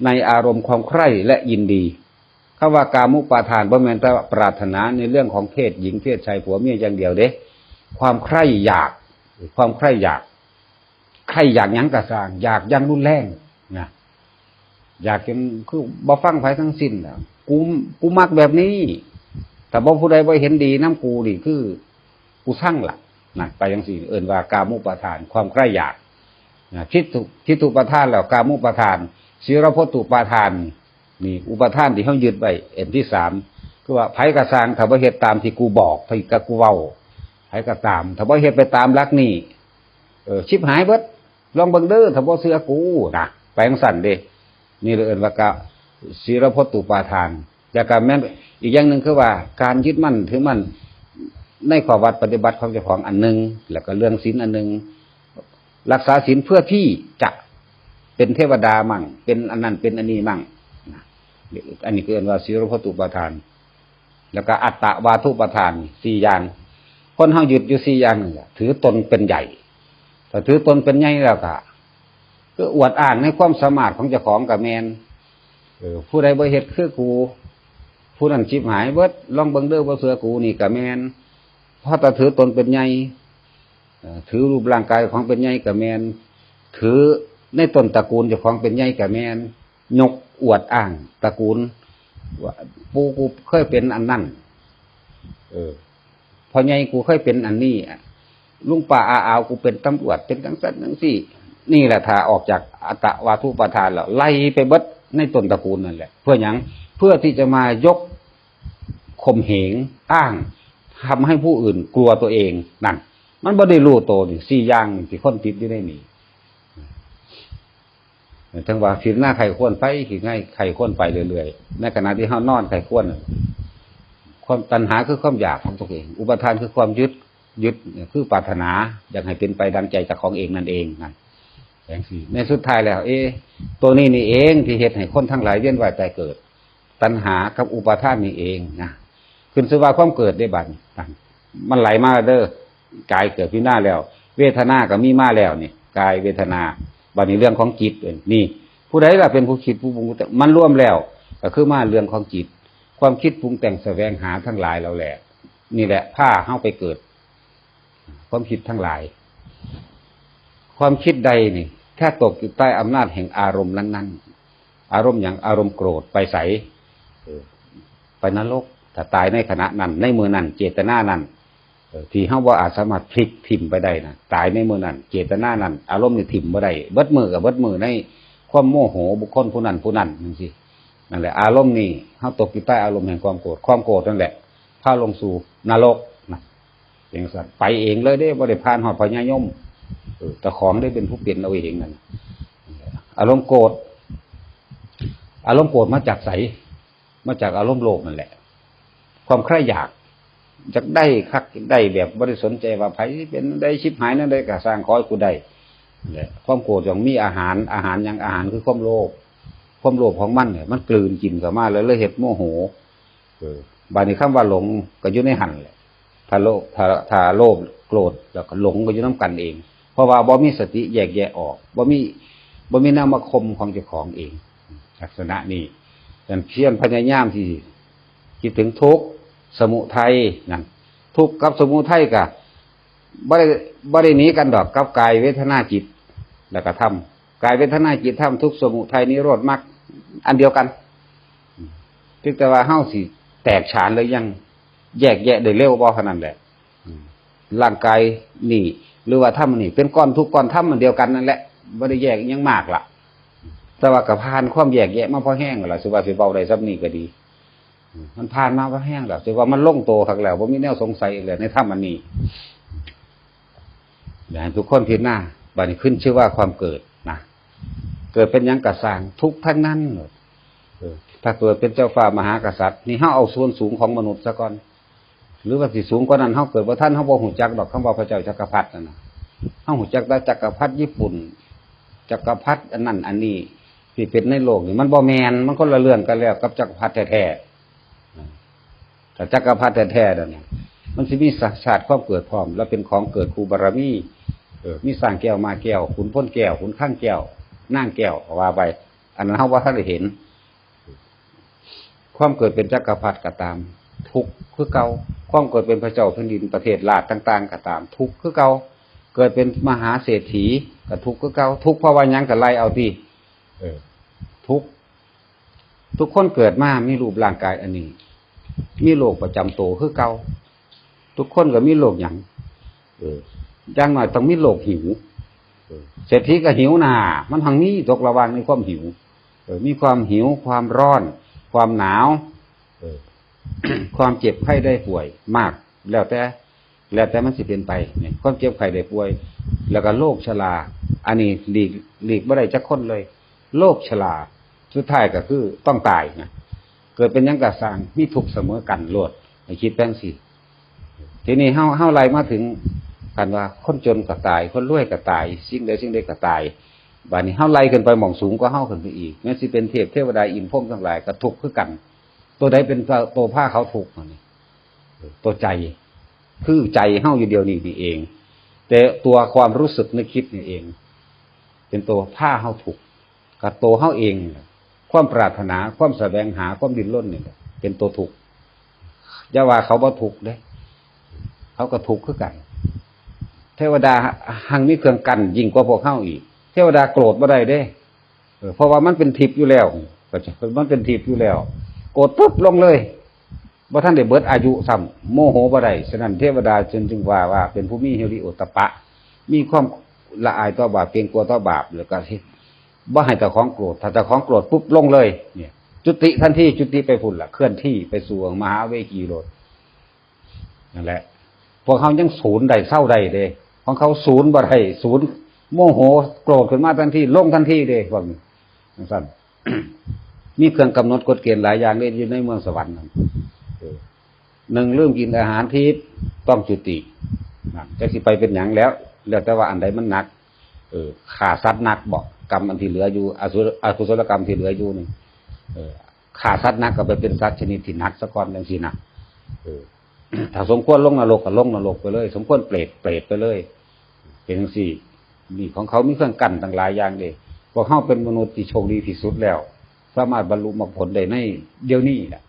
ในอารมณ์ความใคร่และยินดี คำว่ากามุปาทาน บ่แม่นแต่ปรารถนาในเรื่องของเพศหญิงเพศชายผัวเมียอย่างเดียวเด้ ความใคร่อยาก ความใคร่อยาก ใคร่อยากหยังก็ซ่าง อยากอย่างรุนแรงนะ อยากจนคือบ่ฟังไผทั้งสิ้นน่ะ กู กูมักแบบนี้ ถ้าบ่ผู้ใดบ่เห็นดีนำกูนี่คือ กูซังล่ะ นะ ไปจั่งซี้ เอิ้นว่ากามุปาทาน ความใคร่อยาก นะ ทิฏฐุ ทิฏฐุปาทานแล้วกามุปาทาน สีลพัตตุปาทาน นี่อุปาทานที่เฮายึดไว้ อันที่สาม คือว่าไผก็ซ่าง ถ้าบ่เฮ็ดตามที่กูบอก ที่กูเว้า ไผก็ตาม ถ้าบ่เฮ็ดไปตามหลักนี้ เออ ชิบหายเบิด ลองเบิ่งเด้อ ถ้าบ่เชื่อกูนะ ไปจั่งซั้นเด้ นี่เลยเอิ้นว่ากะ สีลพัตตุปาทาน แล้วก็แม่นอีกอย่างหนึ่งคือว่าการยึดมั่นถือมั่นในข้อวัดปฏิบัติของเจ้าของอันหนึ่ง แล้วก็เรื่องศีลอันหนึ่ง รักษาศีลเพื่อที่จะเป็นเทวดามั่ง เป็นอันนั้นเป็นอันนี้มั่งนะ อันนี้ก็เอิ้นว่าสีลพัตตุปาทาน แล้วก็อัตตวาทุปาทาน สี่อย่าง คนเฮายึดอยู่สี่อย่างนี่แหละ ถือตนเป็นใหญ่ ถ้าถือตนเป็นใหญ่แล้วก็ คืออวดอ้างในความสามารถของเจ้าของก็แม่น เออ ผู้ใดบ่เฮ็ดคือกู ผู้นั้นชิบหายเบิด ลองเบิ่งเด้อ บ่เชื่อกู นี่ก็แม่น เพราะถ้าถือตนเป็นใหญ่ เอ่อ ถือรูปร่างกายของเป็นใหญ่ก็แม่น ถือในต้นตระกูลเจ้าของเป็นใหญ่ก็แม่น ยกอวดอ้างตระกูล ว่าปู่กูเคยเป็นอันนั้น เออ พ่อใหญ่กูเคยเป็นอันนี้อะ ลุงป้าอาอาวกูเป็นตำรวจ เป็นจั่งซั้นจั่งซี้ นี่แหละ ถ้าออกจากอัตตวาทุปาทานแล้ว ไล่ไปเบิดในต้นตระกูลนั่นแหละ เพื่อหยัง เพื่อที่จะมายกข่มเหงอ้าง ทำให้ผู้อื่นกลัวตัวเอง นั่น มันบ่ได้รู้โตนี่ สี่อย่างนี่ที่คนติดอยู่ในนี่ ถึงว่าพิจารณาใคร่ครวญไป พิจารณาใคร่ครวญไปเรื่อยๆ ในขณะที่เฮานอนใคร่ครวญน่ะ ความตัณหาคือความอยากของตัวเอง อุปาทานคือความยึด ยึดคือปรารถนา อยากให้เป็นไปดังใจเจ้าของเองนั่นเองนะ จั่งซี้ ในสุดท้ายแล้ว เอ๊ะ ตัวนี้นี่เองที่เฮ็ดให้คนทั้งหลายเวียนว่ายตายเกิด ตัณหากับอุปาทานนี่เองนะ ขึ้นชื่อว่าความเกิดได้บัดนี้ นั่น มันไหลมาแล้วเด้อ กายเกิดพิจารณาแล้ว เวทนาก็มีมาแล้วนี่ กายเวทนา บัดนี้เรื่องของจิตเอิ้น นี่ ผู้ใดล่ะเป็นผู้คิดผู้ปรุงแต่ง มันรวมแล้ว ก็คือมาเรื่องของจิต ความคิดปรุงแต่งแสวงหาทั้งหลายเหล่าแหละ นี่แหละพาเฮาไปเกิด ความคิดทั้งหลาย ความคิดใดนี่ ถ้าตกอยู่ใต้อำนาจแห่งอารมณ์นั้นๆ อารมณ์อย่างอารมณ์โกรธไปใส เออ ไปนรก ถ้าตายในขณะนั้น ในมือนั้น เจตนานั้น เออ ที่เฮาบ่อาจสามารถพลิกถิ่มไปได้นะ ตายในมือนั้น เจตนานั้น อารมณ์นี่ถิ่มบ่ได้ เบิดมือกับเบิดมือในความโมโหบุคคลผู้นั้นผู้นั้นจังซี่ นั่นแหละ อารมณ์นี่เฮาตกอยู่ใต้อารมณ์แห่งความโกรธ ความโกรธนั่นแหละ พาลงสู่นรกนะ เป็นจั่งซั่น ไปเองเลยเด้ บ่ได้ผ่านฮอดพญายม เออ เจ้าของได้เป็นผู้เป็นเอาเองนั่น อารมณ์โกรธ อารมณ์โกรธมาจากไส มาจากอารมณ์โลภนั่นแหละ ความใคร่อยาก อยากได้คัก อยากได้แบบบ่ได้สนใจว่าไผเป็นได้ ชิบหายนั่นได้ก็สร้าง ขอให้กูได้ นั่นแหละ ความโกรธต้องมีอาหาร อาหารหยัง อาหารคือความโลภ ความโลภของมันเนี่ย มันกลืนกินเข้ามาแล้วเลยเฮ็ดโมโห เออ บาดนี้คำว่าหลงก็อยู่ในหั่นแหละ ถ้าโลภ ถ้า ถ้าโลภ โกรธ แล้วก็หลงก็อยู่นำกันเอง เพราะว่าบ่มีสติแยกแยะออก บ่มี บ่มีนามคมของเจ้าของเอง ลักษณะนี้ ฉะนั้นเพียรพยายามที่คิดถึงทุกข์ สมุทัยนั่น ทุกข์กับสมุทัยก็บ่ได้ บ่ได้หนีกันดอก กับกายเวทนาจิต แล้วก็ธรรม กายเวทนาจิตธรรม ทุกข์ สมุทัย นิโรธ มรรค อันเดียวกัน เพียงแต่ว่าเฮาสิแตกฉานหรือยัง แยกแยะได้เร็วบ่เท่านั้นแหละ อืม ร่างกายนี่ หรือว่าธรรมนี่ เป็นก้อนทุกข์ก้อนธรรมอันเดียวกันนั่นแหละ บ่ได้แยกอิหยังมากละ แต่ว่าก็ผ่านความแยกแยะมาพอแฮงแล้วล่ะ สิว่าสิเว้าได้ส่ำนี้ก็ดี อืม มันผ่านมาพอแฮงแล้ว สิว่ามันลงโตคักแล้ว บ่มีแนวสงสัยอีกแล้วในธรรมอันนี้ อยากให้ทุกคนพิจารณา บัดนี้ขึ้นชื่อว่าความเกิดนะ เกิดเป็นหยังก็สร้าง ทุกข์ทั้งนั้น เออ ถ้าเกิดเป็นเจ้าฟ้ามหากษัตริย์ นี่เฮาเอาส่วนสูงของมนุษย์ซะก่อน หรือว่าสิสูงกว่านั้น เฮาเกิดบ่ทัน เฮาบ่ฮู้จักดอก คำว่าพระเจ้าจักรพรรดินั่นน่ะ เฮาฮู้จักแต่จักรพรรดิญี่ปุ่น จักรพรรดิอันนั้นอันนี้ ที่เป็นในโลกนี่ มันบ่แม่น มันคนละเรื่องกันแล้วกับจักรพรรดิแท้ๆ ถ้าจักรพรรดิแท้ๆนั่นน่ะ มันสิมีชาติความเกิดพร้อม แล้วเป็นของเกิดคู่บารมี เออ มีสร้างแก้วมาแก้ว ขุนพลแก้ว ขุนคลังแก้ว นางแก้ว ว่าไป อันนั้นเฮาบ่ทันได้เห็น ความเกิดเป็นจักรพรรดิก็ตาม ทุกข์คือเก่า ความเกิดเป็นพระเจ้าแผ่นดินประเทศราชต่างๆ ก็ตาม ทุกข์คือเก่า เกิดเป็นมหาเศรษฐีก็ทุกข์คือเก่า ทุกข์เพราะว่าหยัง ก็ไล่เอาติ เออ ทุกข์ ทุกคนเกิดมามีรูปร่างกายอันนี้ มีโรคประจำตัวคือเก่า ทุกคนก็มีโรคหยัง เออ อย่างน้อยต้องมีโรคหิว เออ เศรษฐีก็หิวน่า มันหังมีตกระหว่างในความหิว เออ มีความหิว ความร้อน ความหนาว เออ ความเจ็บไข้ได้ป่วยมาก แล้วแต่ แล้วแต่มันสิเป็นไปเนี่ย ความเจ็บไข้ได้ป่วย แล้วก็โรคชรา อันนี้หลีก หลีกบ่ได้จักคนเลย โรคชรา สุดท้ายก็คือต้องตายนะ เกิดเป็นหยังก็สร้าง มีทุกข์เสมอกันโลด ให้คิดแปลงสิ ทีนี้เฮา เฮาไล่มาถึงกันว่าคนจนก็ตาย คนรวยก็ตาย สิ่งใดสิ่งใดก็ตาย บัดนี้เฮาไล่ขึ้นไปหม่องสูงกว่าเฮาขึ้นไปอีก แม้สิเป็นเทพเทวดาอินทร์พรหมทั้งหลายก็ทุกข์คือกัน ตัวใดเป็นตัว ตัวพาเขาทุกข์ อันนี้ ตัวใจ คือใจเฮาอยู่เดียวนี้นี่เอง แต่ตัวความรู้สึกนึกคิดนี่เอง เป็นตัวพาเฮาทุกข์ กับตัวเฮาเองนี่แหละ ความปรารถนา ความแสวงหา ความดิ้นรนนี่แหละ เป็นตัวทุกข์ อย่าว่าเขาบ่ทุกข์เด้ เขาก็ทุกข์คือกัน เทวดาหังมีเครื่องกั้นยิ่งกว่าพวกเฮาอีก เทวดาโกรธบ่ได้เด้ เออ เพราะว่ามันเป็นทิพย์อยู่แล้ว ก็จะ มันเป็นทิพย์อยู่แล้ว โกรธปุ๊บลงเลย บ่ทันได้เบิดอายุซ้ำ โมโหบ่ได้ ฉะนั้นเทวดาจึง จึงว่า ว่าเป็นผู้มีฮิริโอตตัปปะ มีความละอายต่อบาป เกรงกลัวต่อบาป แล้วก็บ่ให้เจ้าของโกรธ ถ้าเจ้าของโกรธปุ๊บลงเลย เนี่ย จุติทันที จุติไปพุ้นล่ะ เคลื่อนที่ไปสู่มหาเวจีโลด นั่นแหละ พวกเขายังศูนย์ได้ เซาได้เด้ ของเขาศูนย์บ่ได้ ศูนย์ โมโห โกรธขึ้นมาทันที ลงทันทีเด้ พวกนี้ จั่งซั้น มีเครื่องกำหนดกฎเกณฑ์หลายอย่างเลยอยู่ในเมืองสวรรค์นั่น เออ หนึ่ง ลืมกินอาหารทิพย์ ต้องจุติ นะ จักสิไปเป็นหยังแล้ว แล้วแต่ว่าอันใดมันหนัก เออ ฆ่าสัตว์หนักบ่ กรรมอันที่เหลืออยู่ อสุ อกุศลกรรมที่เหลืออยู่นี่ เออ ฆ่าสัตว์หนักก็ไปเป็นสัตว์ชนิดที่หนักซะก่อนจั่งซี้นะ เออ ถ้าสมควรลงนรกก็ลงนรกไปเลย สมควรเปรต เปรตไปเลย เป็นจั่งซี้ นี่ของเขามีเครื่องกั้นตั้งหลายอย่างเด้ พวกเฮาเป็นมนุษย์ที่โชคดีที่สุดแล้ว สามารถบรรลุมรรคผลได้ในเดี๋ยวนี้แหละ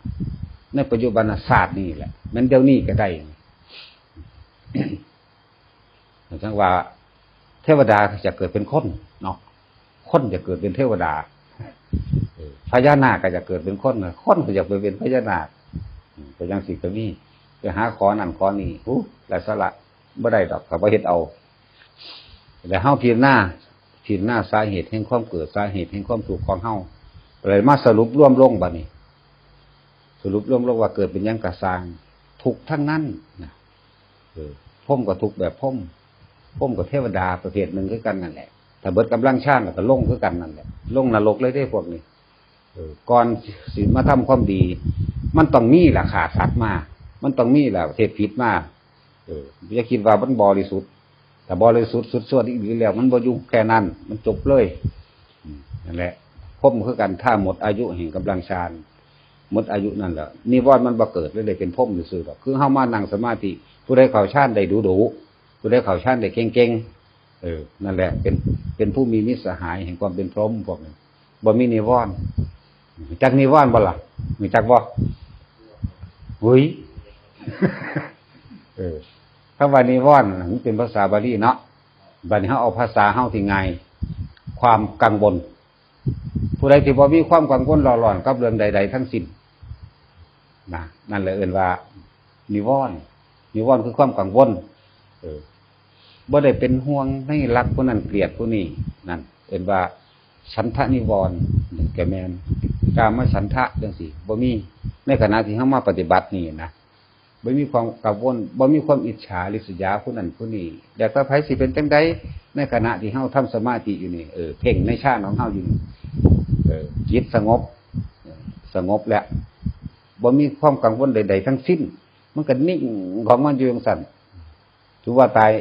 ในปัจจุบันชาตินี่แหละ แม่นเดี๋ยวนี้ก็ได้ จั่งว่า เทวดาก็จะเกิดเป็นคนเนาะ คนจะเกิดเป็นเทวดา เออ พญานาคก็จะเกิดเป็นคน คนก็จะไปเป็นพญานาค อืม ก็จั่งซี้ก็มี ไปหาขอนั่นขอนี่ หู ไร้สาระ บ่ได้ดอก ถ้าบ่เฮ็ดเอา แล้วเฮาพิจารณา พิจารณาสาเหตุแห่งความเกิด สาเหตุแห่งความทุกข์ของเฮา เลยมาสรุปรวมลงบัดนี้ สรุปรวมลงว่าเกิดเป็นหยังกะซ่าง ทุกข์ทั้งนั้นนะ เออ พรหมก็ทุกข์แบบพรหม พรหมก็เทวดาประเภทหนึ่งคือกันนั่นแหละ ถ้าเบิดกำลังฌานแล้วก็ลงคือกันนั่นแหละ ลงนรกเลยเด้พวกนี้ เออ ก่อนสิมาทำความดี มันต้องมีล่ะ ฆ่าสัตว์มา มันต้องมีล่ะ ประเภทผิดมา เออ อย่าคิดว่ามันบริสุทธิ์ ถ้าบริสุทธิ์สุดส่วนอีกแล้ว มันบ่อยู่แค่นั้น มันจบเลย อืม นั่นแหละ พรหมคือกัน ถ้าหมดอายุแห่งกำลังฌาน หมดอายุนั่นแหละ นิวรณ์มันบ่เกิดเลย ได้เป็นพรหมซื่อๆดอก คือเฮามานั่งสมาธิ ผู้ใดเข้าฌานได้ดุๆ ผู้ใดเข้าฌานได้เก่งๆ เออ นั่นแหละ เป็น เป็นผู้มีมิตรสหายแห่งความเป็นพรหมพวกนั้น บ่มีนิวรณ์ รู้จักนิวรณ์บ่ล่ะ รู้จักบ่ หุย เออ คำว่านิวรณ์น่ะ มันเป็นภาษาบาลีเนาะ บัดนี้เฮาเอาภาษาเฮาที่ง่าย ความกังวล ผู้ใดที่บ่มีความกังวลหลอนๆกับเรื่องใดๆทั้งสิ้น นะ นั่นแหละเอิ้นว่า นิวรณ์ นิวรณ์คือความกังวล เออ บ่ได้เป็นห่วงในรักผู้นั้นเกลียดผู้นี้ นั่นเอิ้นว่าฉันทะนิวรณ์ นี่ก็แม่น กามฉันทะจั่งซี้ บ่มี ในขณะที่เฮามาปฏิบัตินี่นะ บ่มีความกังวล บ่มีความอิจฉาริษยาผู้นั้นผู้นี้ อยากแต่ไผสิเป็นจั่งใด ในขณะที่เฮาทำสมาธิอยู่นี่ เออ เพ่งในฌานของเฮาอยู่นี่ เออ จิตสงบ เออ สงบแล้ว บ่มีความกังวลใดๆทั้งสิ้น มันก็นิ่งของมันอยู่จั่งซั้น ถือว่าตาย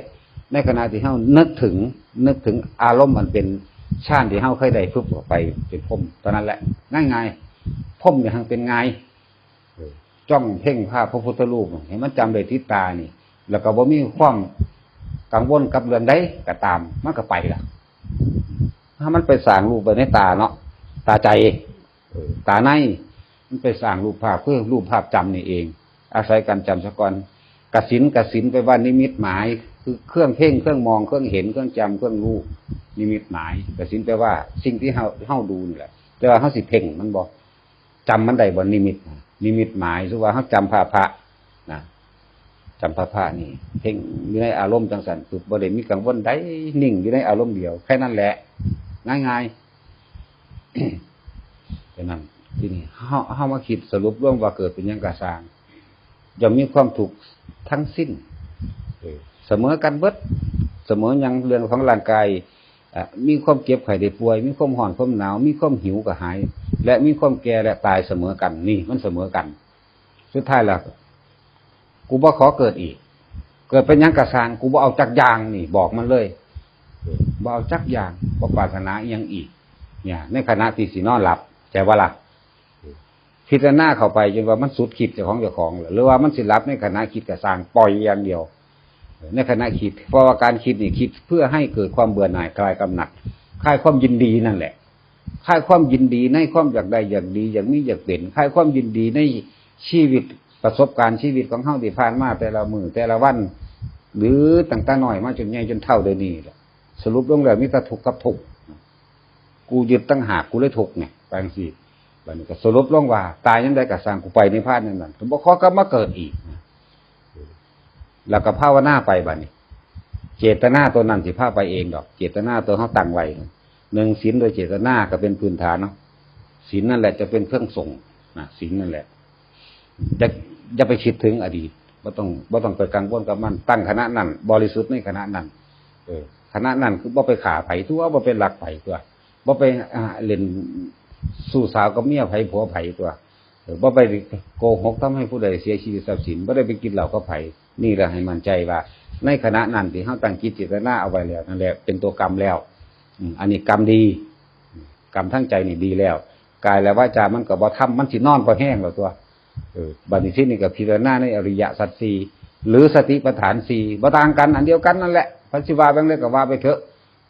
ในขณะที่เฮานึกถึง นึกถึงอารมณ์อันเป็นฌานที่เฮาเคยได้ปุ๊บ ก็ไปเป็นพรหม เท่านั้นแหละ ง่ายๆ พรหมนี่หั่งเป็นง่าย เออ จ้องเพ่งภาพพระพุทธรูปให้มันจำได้ติดตานี่ แล้วก็บ่มีความกังวลกับเรื่องใดก็ตาม มันก็ไปละ ถ้ามันไปสร้างรูปไว้ในตาเนาะ ตาใจ เออ ตาใน มันไปสร้างรูปภาพ คือรูปภาพจำนี่เอง อาศัยการจำซะก่อน กสิณ กสิณ แปลว่านิมิตหมาย คือเครื่องเพ่ง เครื่องมอง เครื่องเห็น เครื่องจำ เครื่องรู้ นิมิตหมาย กสิณ แปลว่าสิ่งที่เฮา เฮาดูนี่แหละ แต่ว่าเฮาสิเพ่งมันบ่ จำมันได้บ่ นิมิตน่ะ นิมิตหมาย สมมุติว่าเฮาจำภาพพระนะ จำภาพพระนี่ เพ่งอยู่ในอารมณ์จั่งซั้นปุ๊บ บ่ได้มีกังวลใด นิ่งอยู่ในอารมณ์เดียว แค่นั้นแหละ ง่ายๆ แค่นั้น ทีนี้เฮา เฮามาคิดสรุปรวมว่าเกิดเป็นหยังกะซ่าง ย่อมมีความทุกข์ทั้งสิ้น เออ เสมอกันเบิด เสมอหยัง เรื่องของร่างกาย อ่ะ มีความเจ็บไข้ได้ป่วย มีความร้อนความหนาว มีความหิวกระหาย และมีความแก่และตายเสมอกัน นี่มันเสมอกัน สุดท้ายแล้ว กูบ่ขอเกิดอีก เกิดเป็นหยังกะซ่าง กูบ่เอาจักอย่าง นี่บอกมันเลย เออ บ่เอาจักอย่าง บ่ปรารถนาอิหยังอีก เนี่ย ในขณะที่สินอนหลับ ใช่บ่ล่ะ พิจารณาเข้าไปจนว่ามันสุดขีดของเจ้าของแล้ว หรือว่ามันสิหลับในขณะคิดกะซ่าง ปล่อยอย่างเดียว ในขณะคิด เพราะว่าการคิดนี่คิดเพื่อให้เกิดความเบื่อหน่ายคลายกำหนัด คลายความยินดีนั่นแหละ คลายความยินดีในความอยากได้อยากดี อยากมีอยากเป็น คลายความยินดีในชีวิต ประสบการณ์ชีวิตของเฮาที่ผ่านมาแต่ละมื้อแต่ละวัน หรือตั้งแต่น้อยมาจนใหญ่จนเฒ่าเดี๋ยวนี้แหละ สรุปลงแล้วมีแต่ทุกข์กับทุกข์ กูยึดต่างหาก กูเลยทุกข์เนี่ย ไปจั่งซี้ บัดนี้ก็สรุปลงว่า ตายยามใดกะซ่าง กูไปนิพพานยามนั้น กูบ่ขอกลับมาเกิดอีกนะ แล้วก็ภาวนาไปบัดนี้ เจตนาตัวนั้นสิพาไปเองดอก เจตนาตัวเฮาตั้งไว้นะ หนึ่ง ศีลโดยเจตนาก็เป็นพื้นฐานเนาะ ศีลนั่นแหละจะเป็นเครื่องส่งนะ ศีลนั่นแหละ จะ อย่าไปคิดถึงอดีต บ่ต้อง บ่ต้องไปกังวลกับมัน ตั้งขณะนั้น บริสุทธิ์ในขณะนั้น เออ ขณะนั้นคือบ่ไปฆ่าไผตั๊ว บ่ไปลักไผตั๊ว บ่ไป อ่า เล่นชู้สาวกับเมียไผผัวไผตั๊ว เออ บ่ไปโกหกทำให้ผู้ใดเสียชีวิตทรัพย์สิน บ่ได้ไปกินเหล้ากับไผ นี่แหละให้มั่นใจว่า ในขณะนั้นที่เฮาตั้งจิตเจตนาเอาไว้แล้ว นั่นแหละเป็นตัวกรรมแล้ว อืม อันนี้กรรมดี กรรมทางใจนี่ดีแล้ว กายและวาจามันก็บ่ทำ มันสินอนพอแฮงแล้วตั๊ว เออ บัดนี้ทีนี้ก็พิจารณาในอริยสัจสี่ หรือสติปัฏฐานสี่ บ่ต่างกัน อันเดียวกันนั่นแหละ ไผสิว่าจั่งใดก็ว่าไปเถอะ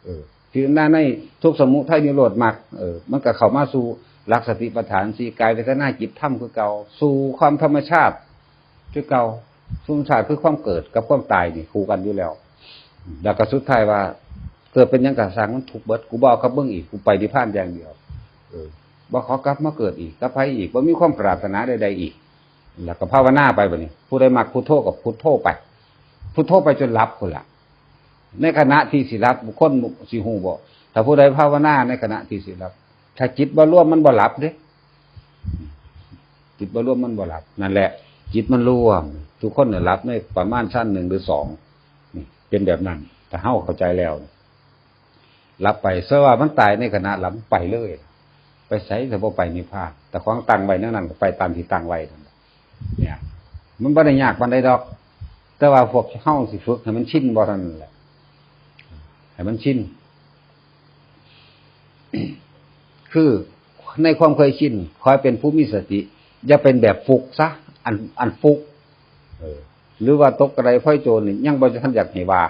เออ พิจารณาในทุกข์สมุทัยนิโรธมรรค เออ มันก็เข้ามาสู่ หลักสติปัฏฐานสี่ กายเวทนาจิตธรรมคือเก่า สู่ความธรรมชาติคือเก่า ธรรมชาติคือความเกิดกับความตายนี่คู่กันอยู่แล้ว แล้วก็สุดท้ายว่า เกิดเป็นหยังกะซ่างมันทุกข์เบิด กูบ่เอากับมึงอีก กูไปนิพพานอย่างเดียว เออ บ่ขอกลับมาเกิดอีก กับไผอีก บ่มีความปรารถนาใดๆอีก แล้วก็ภาวนาไปบัดนี้ ผู้ใดมักพุทโธก็พุทโธไป พุทโธไปจนหลับพู้นล่ะ ในขณะที่สิหลับ คนสิฮู้บ่ ถ้าผู้ใดภาวนาในขณะที่สิหลับ ถ้าจิตบ่รวมมันบ่หลับเด้ จิตบ่รวมมันบ่หลับ นั่นแหละ จิตมันรวม ทุกคนน่ะหลับในประมาณชั้นหนึ่งหรือสอง นี่ เป็นแบบนั้น ถ้าเฮาเข้าใจแล้ว หลับไป เชื่อว่ามันตายในขณะหลับ ไปเลย ไปไสก็บ่ไปนิพพาน แต่ของตั้งไว้แนวนั้นก็ไปตามที่ตั้งไว้นั่นแหละ เนี่ย มันบ่ได้ยากปานใดดอก แต่ว่าพวกเฮาสิฝึกให้มันชินบ่เท่านั้นแหละ ให้มันชิน คือในความเคยชิน คอยเป็นผู้มีสติ อย่าเป็นแบบฟุกซะ อัน อันฟุก เออ หรือว่าตกกระไดพลอยโจรนี่ ยังบ่ทันอยากให้ว่า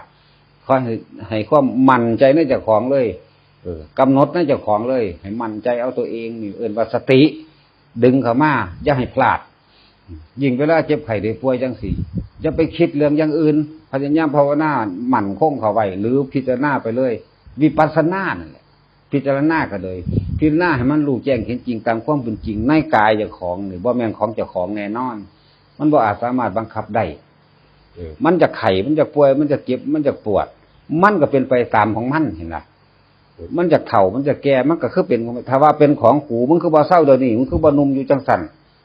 ขอให้ ให้ความมั่นใจในเจ้าของเลย เออ กำหนดในเจ้าของเลย ให้มั่นใจเอาตัวเองนี่ เอิ้นว่าสติ ดึงเข้ามา อย่าให้พลาด ยิ่งเวลาเจ็บไข้ได้ป่วยจังซี่ อย่าไปคิดเรื่องอย่างอื่น พยายามภาวนามั่นคงเข้าไว้ หรือพิจารณาไปเลย วิปัสสนานั่นแหละ พิจารณาก็เลย พิจารณาให้มันรู้แจ้งเห็นจริงตามความเป็นจริง ในกายเจ้าของนี่ บ่แม่นของเจ้าของแน่นอน มันบ่อาจสามารถบังคับได้ เออ มันจะไข้ มันจะป่วย มันจะเจ็บ มันจะปวด มันก็เป็นไปตามของมัน เห็นล่ะ มันจะเฒ่า มันจะแก่ มันก็คือเป็นของมัน ถ้าว่าเป็นของกู มึงคือบ่เซาเดี๋ยวนี้ มึงคือบ่หนุ่มอยู่จังซั่น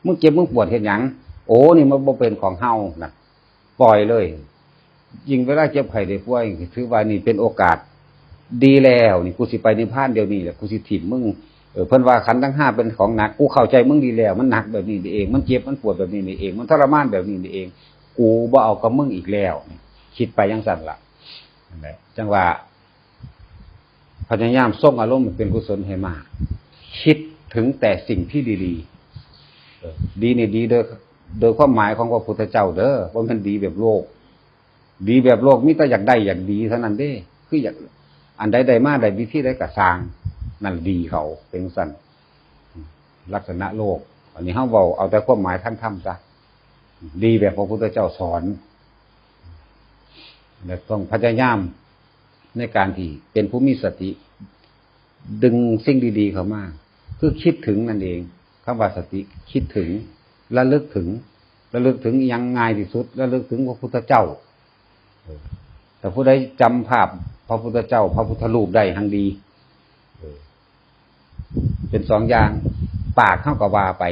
มึงเจ็บ มึงปวดเฮ็ดหยัง โอ้ นี่มันบ่เป็นของเฮานะ ปล่อยเลย ยิ่งเวลาเจ็บไข้ได้ป่วย ถือว่านี่เป็นโอกาสดีแล้ว นี่กูสิไปนิพพานเดี๋ยวนี้แหละ กูสิถิ่มมึง เออ เพิ่นว่าขันธ์ทั้งห้าเป็นของหนัก กูเข้าใจมึงดีแล้ว มันหนักแบบนี้นี่เอง มันเจ็บ มันปวดแบบนี้นี่เอง มันทรมานแบบนี้นี่เอง กูบ่เอากับมึงอีกแล้ว คิดไปจังซั่นล่ะ นั่นแหละ จังว่า พยายามทรงอารมณ์เป็นกุศลให้มาก คิดถึงแต่สิ่งที่ดีๆ เออ ดีนี่ดีโดย โดยความหมายของพระพุทธเจ้าเด้อ บ่แม่นดีแบบโลก ดีแบบโลกมีแต่อยากได้อยากดีเท่านั้นเด้ คืออยาก อันใดได้มาได้วิธีใดก็ซ่าง นั่นดีเขา เป็นซั่น ลักษณะโลก อันนี้เฮาเว้าเอาแต่ความหมายทางธรรมซะ ดีแบบพระพุทธเจ้าสอน และต้องพยายามในการที่เป็นผู้มีสติ ดึงสิ่งดีๆเข้ามา คือคิดถึงนั่นเอง คำว่าสติ คิดถึง ระลึกถึง ระลึกถึงอิหยังง่ายที่สุด ระลึกถึงพระพุทธเจ้า เออ แต่ผู้ใดจำภาพพระพุทธเจ้า พระพุทธรูปได้หังดี เออ เป็นสองอย่าง ปากเฮาก็ว่าไป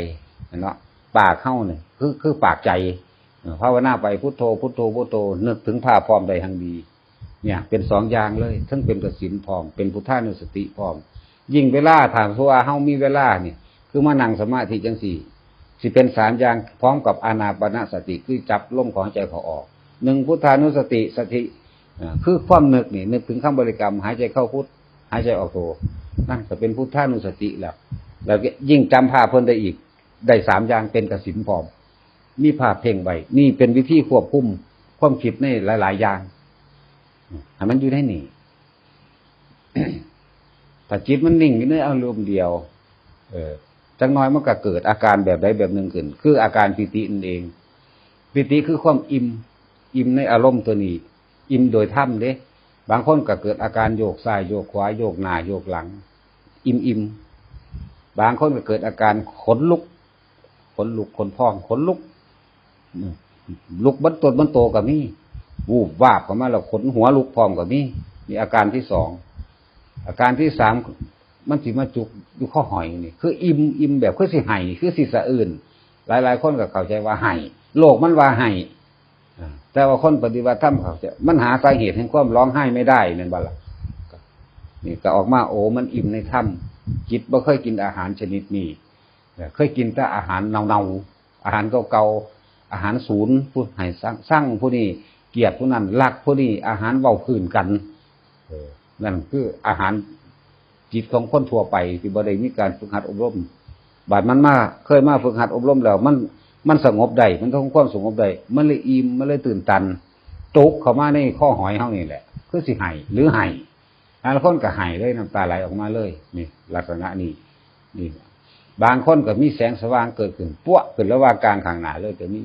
เนาะ ปากเฮาเนี่ย คือ คือปากใจ เออ ภาวนาไป พุทโธ พุทโธ พุทโธ นึกถึงภาพพร้อมได้หังดี เนี่ย เป็นสองอย่างเลย ทั้งเป็นกสินพร้อม เป็นพุทธานุสติพร้อม ยิ่งเวลา ถ้าว่าเฮามีเวลานี่ คือมานั่งสมาธิจังซี่ สิเป็นสามอย่าง พร้อมกับอานาปานสติ คือจับลมของหายใจเข้าออก หนึ่ง พุทธานุสติ สติ อ่า คือความนึกนี่ นึกถึงคำบริกรรม หายใจเข้าพุท หายใจออกโธ นั่นก็เป็นพุทธานุสติแล้ว แล้วก็ยิ่งจำภาพเพิ่นได้อีก ได้สามอย่าง เป็นกสินพร้อม มีภาพเพ่งไว้ นี่เป็นวิธีควบคุมความคิดในหลายๆอย่าง ให้มันอยู่ในนี่ ถ้าจิตมันนิ่งอยู่ในอารมณ์เดียว เออ จักหน่อยมันก็เกิดอาการแบบใดแบบหนึ่งขึ้น คืออาการปีตินั่นเอง ปีติคือความอิ่ม อิ่มในอารมณ์ตัวนี้ อิ่มโดยธรรมเด้ บางคนก็เกิดอาการโยกซ้ายโยกขวา โยกหน้าโยกหลัง อิ่มๆ บางคนก็เกิดอาการขนลุก ขนลุก ขนพอง ขนลุก อืม ลุกเบิดตนเบิดโตก็มี วูบวาบเข้ามาแล้วขนหัวลุกพร้อมก็มี นี่อาการที่สอง อาการที่สาม มันสิมาจุกอยู่ข้อหอยนี่ คืออิ่ม อิ่มแบบคือสิไห้ คือสิสะอื้น หลายๆคนก็เข้าใจว่าไห้ โลกมันว่าไห้ อ่า แต่ว่าคนปฏิบัติธรรมเขาจะ มันหาสาเหตุแห่งความร้องไห้ไม่ได้นั่นบ่ล่ะ นี่ก็ออกมา โอ้ มันอิ่มในธรรม จิตบ่เคยกินอาหารชนิดนี้ เคยกินแต่อาหารเน่าๆ อาหารเก่าๆ อาหารศูนย์ ผู้ให้สั่ง สั่งผู้นี้ เกลียดผู้นั้น รักผู้นี้ อาหารเว้าพื้นกัน เออ นั่นคืออาหารจิตของคนทั่วไปที่บ่ได้มีการฝึกหัดอบรม บาดมันมา เคยมาฝึกหัดอบรมแล้ว มัน มันสงบได้ มันทำความสงบได้ มันเลยอิ่ม มันเลยตื่นตัน จุกเข้ามาในข้อหอยเฮานี่แหละ คือสิไห้ หรือไห้ บางคนก็ไห้เลย น้ำตาไหลออกมาเลย นี่ ลักษณะนี้ นี่ บางคนก็มีแสงสว่างเกิดขึ้น ปั๊วขึ้นระหว่างกลางข้างหน้าเลยก็มี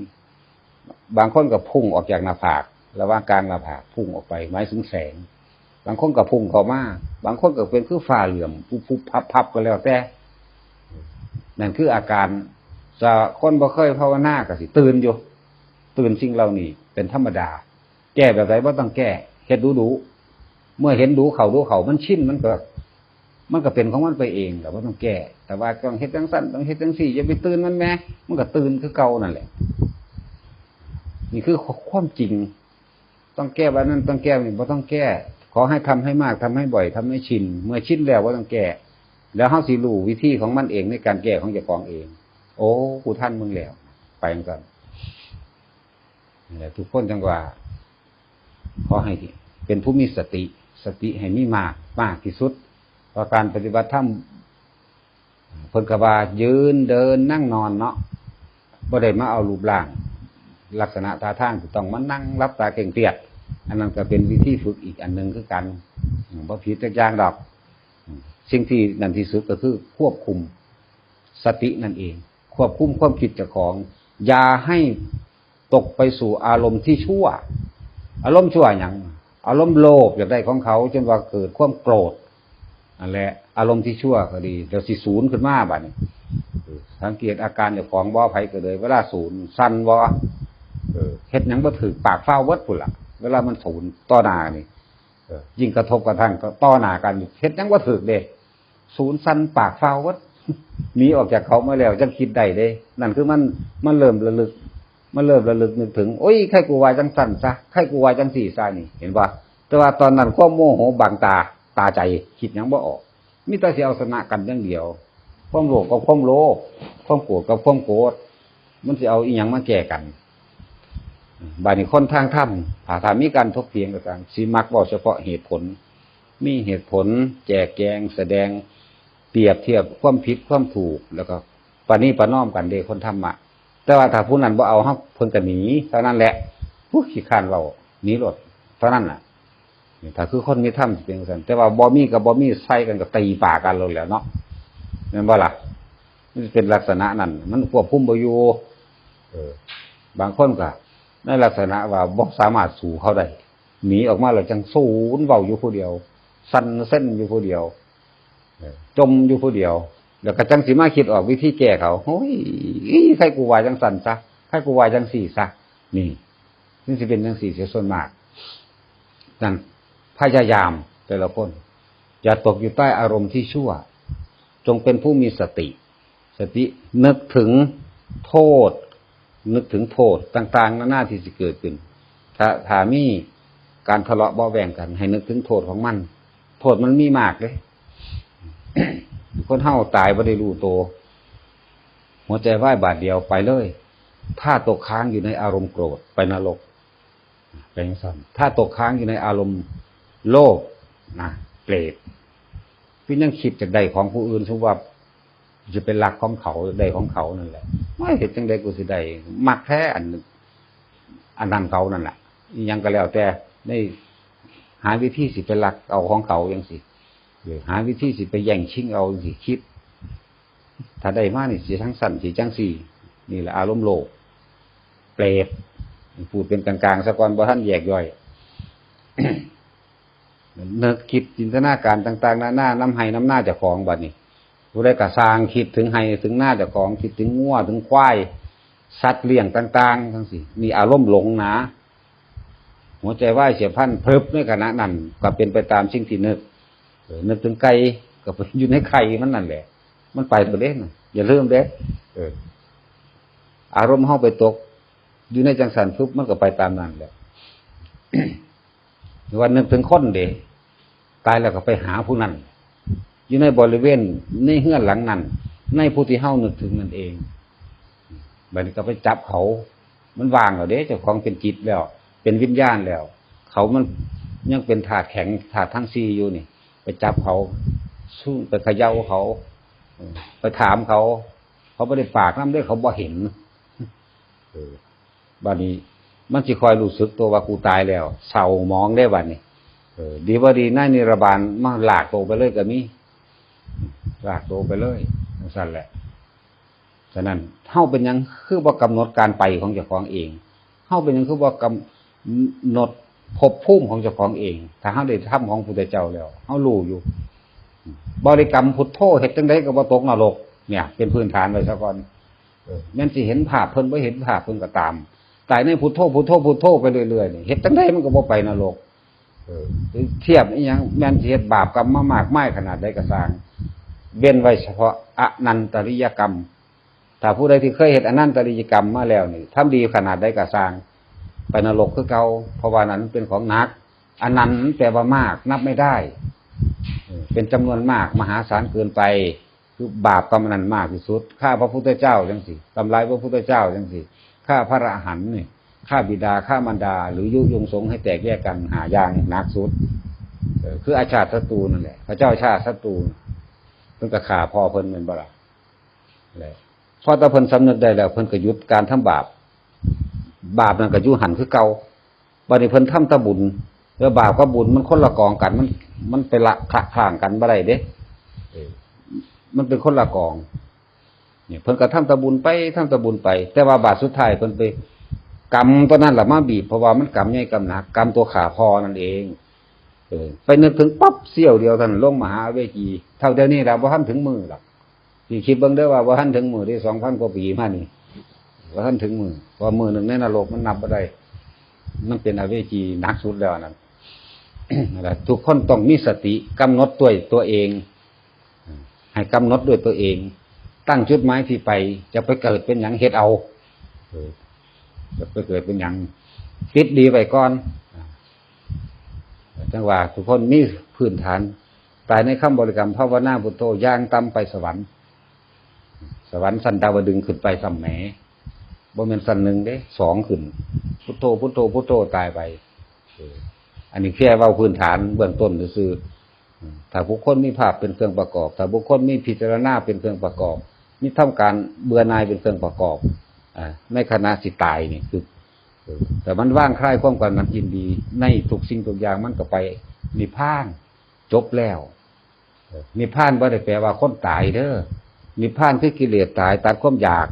บางคนก็พุ่งออกจากหน้าผาก ระหว่างกลางหน้าผากพุ่งออกไป หมายถึงแสง บางคนก็พุ่งเข้ามา บางคนก็เป็นคือฟ้าเหลื่อม ปุ๊บปุ๊บพับพับก็แล้วแต่ นั่นคืออาการ จะคนบ่เคยภาวนาก็สิตื่นอยู่ ตื่นสิ่งเหล่านี้เป็นธรรมดา แก้แบบใดบ่ต้องแก้ เฮ็ดดูดู เมื่อเห็นดูเข้าดูเข้า มันชิน มันก็ มันก็เป็นของมันไปเองแหละ บ่ต้องแก้ แต่ว่าต้องเฮ็ดจังซั่น ต้องเฮ็ดจังซี่ อย่าไปตื่นมันแหม มันก็ตื่นคือเก่านั่นแหละ นี่คือความจริง ต้องแก้แบบนั้น ต้องแก้นี่ บ่ต้องแก้ ขอให้ทำให้มาก ทำให้บ่อย ทำให้ชิน เมื่อชินแล้วบ่ต้องแก้ แล้วเฮาสิรู้วิธีของมันเอง ในการแก้ของเจ้าของเอง โอ้ กูทันมึงแล้ว ไปจังซั่น นี่แหละ ทุกคนจังว่า ขอให้เป็นผู้มีสติ สติให้มีมาก มากที่สุด เพราะการปฏิบัติธรรม เพิ่นก็ว่ายืนเดินนั่งนอนเนาะ บ่ได้มาเอารูปร่าง ลักษณะท่าทางที่ต้องมานั่งหลับตาเคร่งเครียด อันนั้นก็เป็นวิธีฝึกอีกอันหนึ่งคือกัน อืม บ่ผิดจักอย่างดอก อืม สิ่งที่นั่นที่สุดก็คือควบคุมสตินั่นเอง ควบคุมความคิดเจ้าของ อย่าให้ตกไปสู่อารมณ์ที่ชั่ว อารมณ์ชั่วหยัง อารมณ์โลภอยากได้ของเขา จนว่าเกิดความโกรธ นั่นแหละ อารมณ์ที่ชั่วก็ดี เดี๋ยวสิศูนย์ขึ้นมาบัดนี้ เออ สังเกตอาการเจ้าของบ่ ไผก็เลย เวลาศูนย์สั่นบ่ เออ เฮ็ดหยังบ่ถืก ปากฟ้าวเบิดพุ้นล่ะ เวลามันศูนย์ต่อหน้านี่ เออ ยิ่งกระทบกระทั่งต่อหน้ากัน เฮ็ดหยังบ่ถืกเด้ ศูนย์สั่นปากฟ้าวเบิด หนีออกจากเขามาแล้วจังคิดได้เด้ นั่นคือมัน มันเริ่มระลึก มันเริ่มระลึกนึกถึง โอ้ย ใครกูว่าจังสั่นซะ ใครกูว่าจังสี่ซะนี่ เห็นบ่ แต่ว่าตอนนั้นความโมโหบังตา ตาใจ คิดหยังบ่ออก มีแต่สิเอาชนะกันอย่างเดียว ความโลภกับความโลภ ความโกรธกับความโกรธ มันสิเอาอีหยังมาแก้กัน บาดนี้คนทางธรรม ถ้า ถ้ามีการถกเถียงก็ตาม สิมักเว้าเฉพาะเหตุผล มีเหตุผล แจกแจง แสดง เปรียบเทียบความผิดความถูก แล้วก็ประนีประนอมกันเด้ คนธรรมะ แต่ว่าถ้าผู้นั้นบ่เอา เฮา เพิ่นก็หนี เท่านั้นแหละ ผู้ขี้คร้านเว้า หนีโลด เท่านั้นน่ะ นี่ถ้าคือคนมีธรรมสิเป็นจั่งซั่น แต่ว่าบ่มีก็บ่มี ใส่กันก็ตีปากกันโลดแหล้วเนาะ แม่นบ่ล่ะ มันเป็นลักษณะนั้น มันควบคุมบ่อยู่ เออ บางคนก็ในลักษณะว่าบ่สามารถสู้เขาได้ หนีออกมาแล้วจังศูนย์เว้าอยู่ผู้เดียว สั่นเส้นอยู่ผู้เดียว เออ จมอยู่ผู้เดียว แล้วก็จังสิมาคิดออกวิธีแก้เขา โอ้ย ใครกูว่าจังสั่นซะ ใครกูว่าจังสี่ซะ นี่ นี่สิเป็นจังสี่เสียส่วนมาก นั่น พยายามแต่ละคน อย่าตกอยู่ใต้อารมณ์ที่ชั่ว จงเป็นผู้มีสติ สตินึกถึงโทษ นึกถึงโทษต่างๆ นานาที่สิเกิดขึ้น ถ้า ถ้ามีการทะเลาะเบาะแว้งกัน ให้นึกถึงโทษของมัน โทษมันมีมากเลย คนเฮาตายบ่ได้รู้โต หัวใจวายบาดเดียวไปเลย ถ้าตกค้างอยู่ในอารมณ์โกรธ ไปนรก เป็นจั่งซั่น ถ้าตกค้างอยู่ในอารมณ์โลภนะ เปรต คือยังคิดจะได้ของผู้อื่น สมมุติว่าจะไปลักของเขา ได้ของเขานั่นแหละ ไม่เห็นจังใดกูสิได้ มักแท้อัน อันนั้นเขานั่นแหละ อิหยังก็แล้วแต่ ในหาวิธีสิไปลักเอาของเขาจังซี่ หรือหาวิธีสิไปแย่งชิงเอาจังซี่ คิด ถ้าได้มานี่สิจังซั่นสิจังซี่ นี่แหละอารมณ์โลภ เปรต พูดเป็นกลางๆ ซะก่อน บ่ทันแยกย่อย นึกคิดจินตนาการต่างๆ นานา นำไฮ่นำนาเจ้าของบัดนี้ ผู้ใดก็สร้างคิดถึงไฮ่ถึงนาเจ้าของ คิดถึงงัวถึงควาย สัตว์เลี้ยงต่างๆ จังซี่ นี่อารมณ์หลงนะ หัวใจวายเฉียบพลัน พรึบในขณะนั้น ก็เป็นไปตามสิ่งที่นึก เออ นึกถึงไก่ ก็ไปอยู่ในไข่มันนั่นแหละ มันไปตัวเด้นะ อย่าลืมเด้ เออ อารมณ์เฮาไปตก อยู่ในจังซั่นปุ๊บ มันก็ไปตามนั้นแหละ หรือว่านึกถึงคนเด้ ตายแล้วก็ไปหาผู้นั้น อยู่ในบริเวณ ในเฮือนหลังนั้น ในผู้ที่เฮานึกถึงนั่นเอง บัดนี้ก็ไปจับเขา มันว่างแล้วเด้ เจ้าของเป็นจิตแล้ว เป็นวิญญาณแล้ว เขามันยังเป็นธาตุแข็ง ธาตุทั้งสี่อยู่นี่ ไปจับเขา สู้ ไปเขย่าเขา เออ ไปถามเขา เขาบ่ได้ปากนำเด้ เขาบ่เห็น เออ บัดนี้มันสิค่อยรู้สึกตัวว่ากูตายแล้ว เศร้าหมองเด้บัดนี้ เออ ดีบ่ดีนายนิรบาลมาลากโตไปเลยก็มี ลากโตไปเลย จังซั่นแหละ ฉะนั้นเฮาเป็นหยังคือบ่กำหนดการไปของเจ้าของเอง เฮาเป็นหยังคือบ่กำหนดภพภูมิของเจ้าของเอง ถ้าเฮาได้ธรรมของพุทธเจ้าแล้ว เฮารู้อยู่ บริกรรมพุทโธเฮ็ดจั่งใดก็บ่ตกนรก เนี่ย เป็นพื้นฐานไว้ซะก่อน เออ แม่นสิเห็นภาพเพิ่นบ่เห็นภาพเพิ่นก็ตาม ตายในพุทโธ พุทโธ พุทโธไปเรื่อยๆ นี่ เฮ็ดจั่งใดมันก็บ่ไปนรก เออ เทียบอีหยัง แม่นสิเฮ็ดบาปกรรมมามากมายขนาดใดก็ซ่าง เว้นไว้เฉพาะอนันตริยกรรม ถ้าผู้ใดที่เคยเฮ็ดอนันตริยกรรมมาแล้วนี่ ทำดีขนาดใดก็ซ่าง ไปนรกคือเก่า เพราะว่านั้นมันเป็นของหนัก อนันต์แปลว่ามาก นับไม่ได้ เออ เป็นจำนวนมาก มหาศาลเกินไป คือบาปกรรมอันนั้นมากที่สุด ฆ่าพระพุทธเจ้าจั่งซี้ ทำลายพระพุทธเจ้าจั่งซี้ ฆ่าพระอรหันต์นี่ ฆ่าบิดา ฆ่ามารดา หรือยุยงสงฆ์ให้แตกแยกกัน ห้าอย่างหนักสุด เออ คืออาชาติศัตรูนั่นแหละ พระเจ้าอาชาติศัตรู เพิ่นก็ฆ่าพ่อเพิ่นแม่นบ่ล่ะ แหละ พอแต่เพิ่นสำนึกได้แล้ว เพิ่นก็หยุดการทำบาป บาปนั่นก็อยู่หั่นคือเก่า บัดนี้เพิ่นทำแต่บุญ แล้วบาปกับบุญมันคนละกองกัน มัน มันไปละคละคลางกันบ่ได้เด้ เออ มันเป็นคนละกอง เนี่ย เพิ่นก็ทำแต่บุญไป ทำแต่บุญไป แต่ว่าบาดสุดท้ายเพิ่นไป กรรมตัวนั้นล่ะมาบีบ เพราะว่ามันกรรมใหญ่กรรมหนัก กรรมตัวฆ่าพ่อนั่นเอง เออ ไปนึกถึงปั๊บ เสี้ยวเดียวเท่านั้น ลงมหาอเวจี เท่าเดี๋ยวนี้ล่ะ บ่ทันถึงมื้อหรอก สิคิดเบิ่งเด้อว่าบ่ทันถึงมื้อเด้ สองพันกว่าปีมานี่ บ่ทันถึงมื้อ เพราะมื้อหนึ่งในนรกมันนับบ่ได้ มันเป็นอเวจีหนักสุดแล้วอันนั้น นั่นแหละ ทุกคนต้องมีสติกำหนดด้วยตัวเอง ให้กำหนดด้วยตัวเอง ตั้งจุดหมายที่ไป จะไปเกิดเป็นหยัง เฮ็ดเอา เออ จะไปเกิดเป็นหยัง ติดดีไว้ก่อน จั่งว่าทุกคนมีพื้นฐาน ตายในคำบริกรรมภาวนาพุทโธ อย่างต่ำไปสวรรค์ สวรรค์ชั้นดาวดึงส์ขึ้นไปซ้ำแหม บ่แม่นชั้นหนึ่งเด้ สองขึ้น พุทโธ พุทโธ พุทโธ ตายไป เออ อันนี้แค่เว้าพื้นฐานเบื้องต้นซื่อๆ อืม ถ้าบุคคลมีภาพเป็นเครื่องประกอบ ถ้าบุคคลมีพิจารณาเป็นเครื่องประกอบ มีทำการเบื่อหน่ายเป็นเครื่องประกอบ อ่า ในขณะสิตายนี่คือ เออ แต่มันวางคลายความกำหนัดยินดีในทุกสิ่งทุกอย่าง มันก็ไปนิพพาน จบแล้ว เออ นิพพานบ่ได้แปลว่าคนตายเด้อ นิพพานคือกิเลสตาย ตัดความอยาก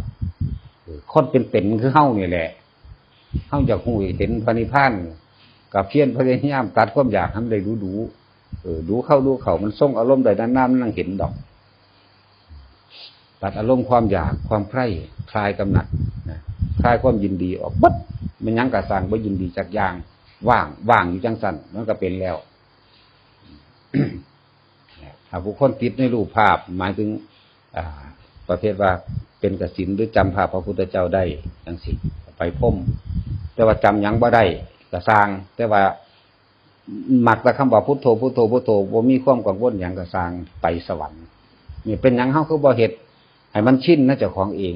เออ คนเป็นๆ คือเฮานี่แหละ เฮาอยากฮู้เห็นพระนิพพาน ก็เพียรพยายามตัดความอยากให้มันได้ดูๆ เออ ดูเข้าดูเข้า มันทรงอารมณ์ได้นานๆ มันจั่งเห็นดอก ตัดอารมณ์ความอยาก ความใคร่ คลายกำหนัดนะ คลายความยินดีออกเบิด แม่นหยังก็ซ่าง บ่ยินดีจักอย่าง ว่าง ว่างอยู่จั่งซั่น มันก็เป็นแล้ว ถ้าบุคคลติดในรูปภาพ หมายถึง อ่า ประเภทว่าเป็นกสิณหรือจำภาพพระพุทธเจ้าได้จั่งซี้ ไปพรหม แต่ว่าจำหยังบ่ได้ก็ซ่าง แต่ว่ามักแต่คำว่าพุทโธ พุทโธ พุทโธ บ่มีความกังวลหยังก็ซ่าง ไปสวรรค์ นี่เป็นหยังเฮาคือบ่เฮ็ดให้มันชินนะเจ้าของเอง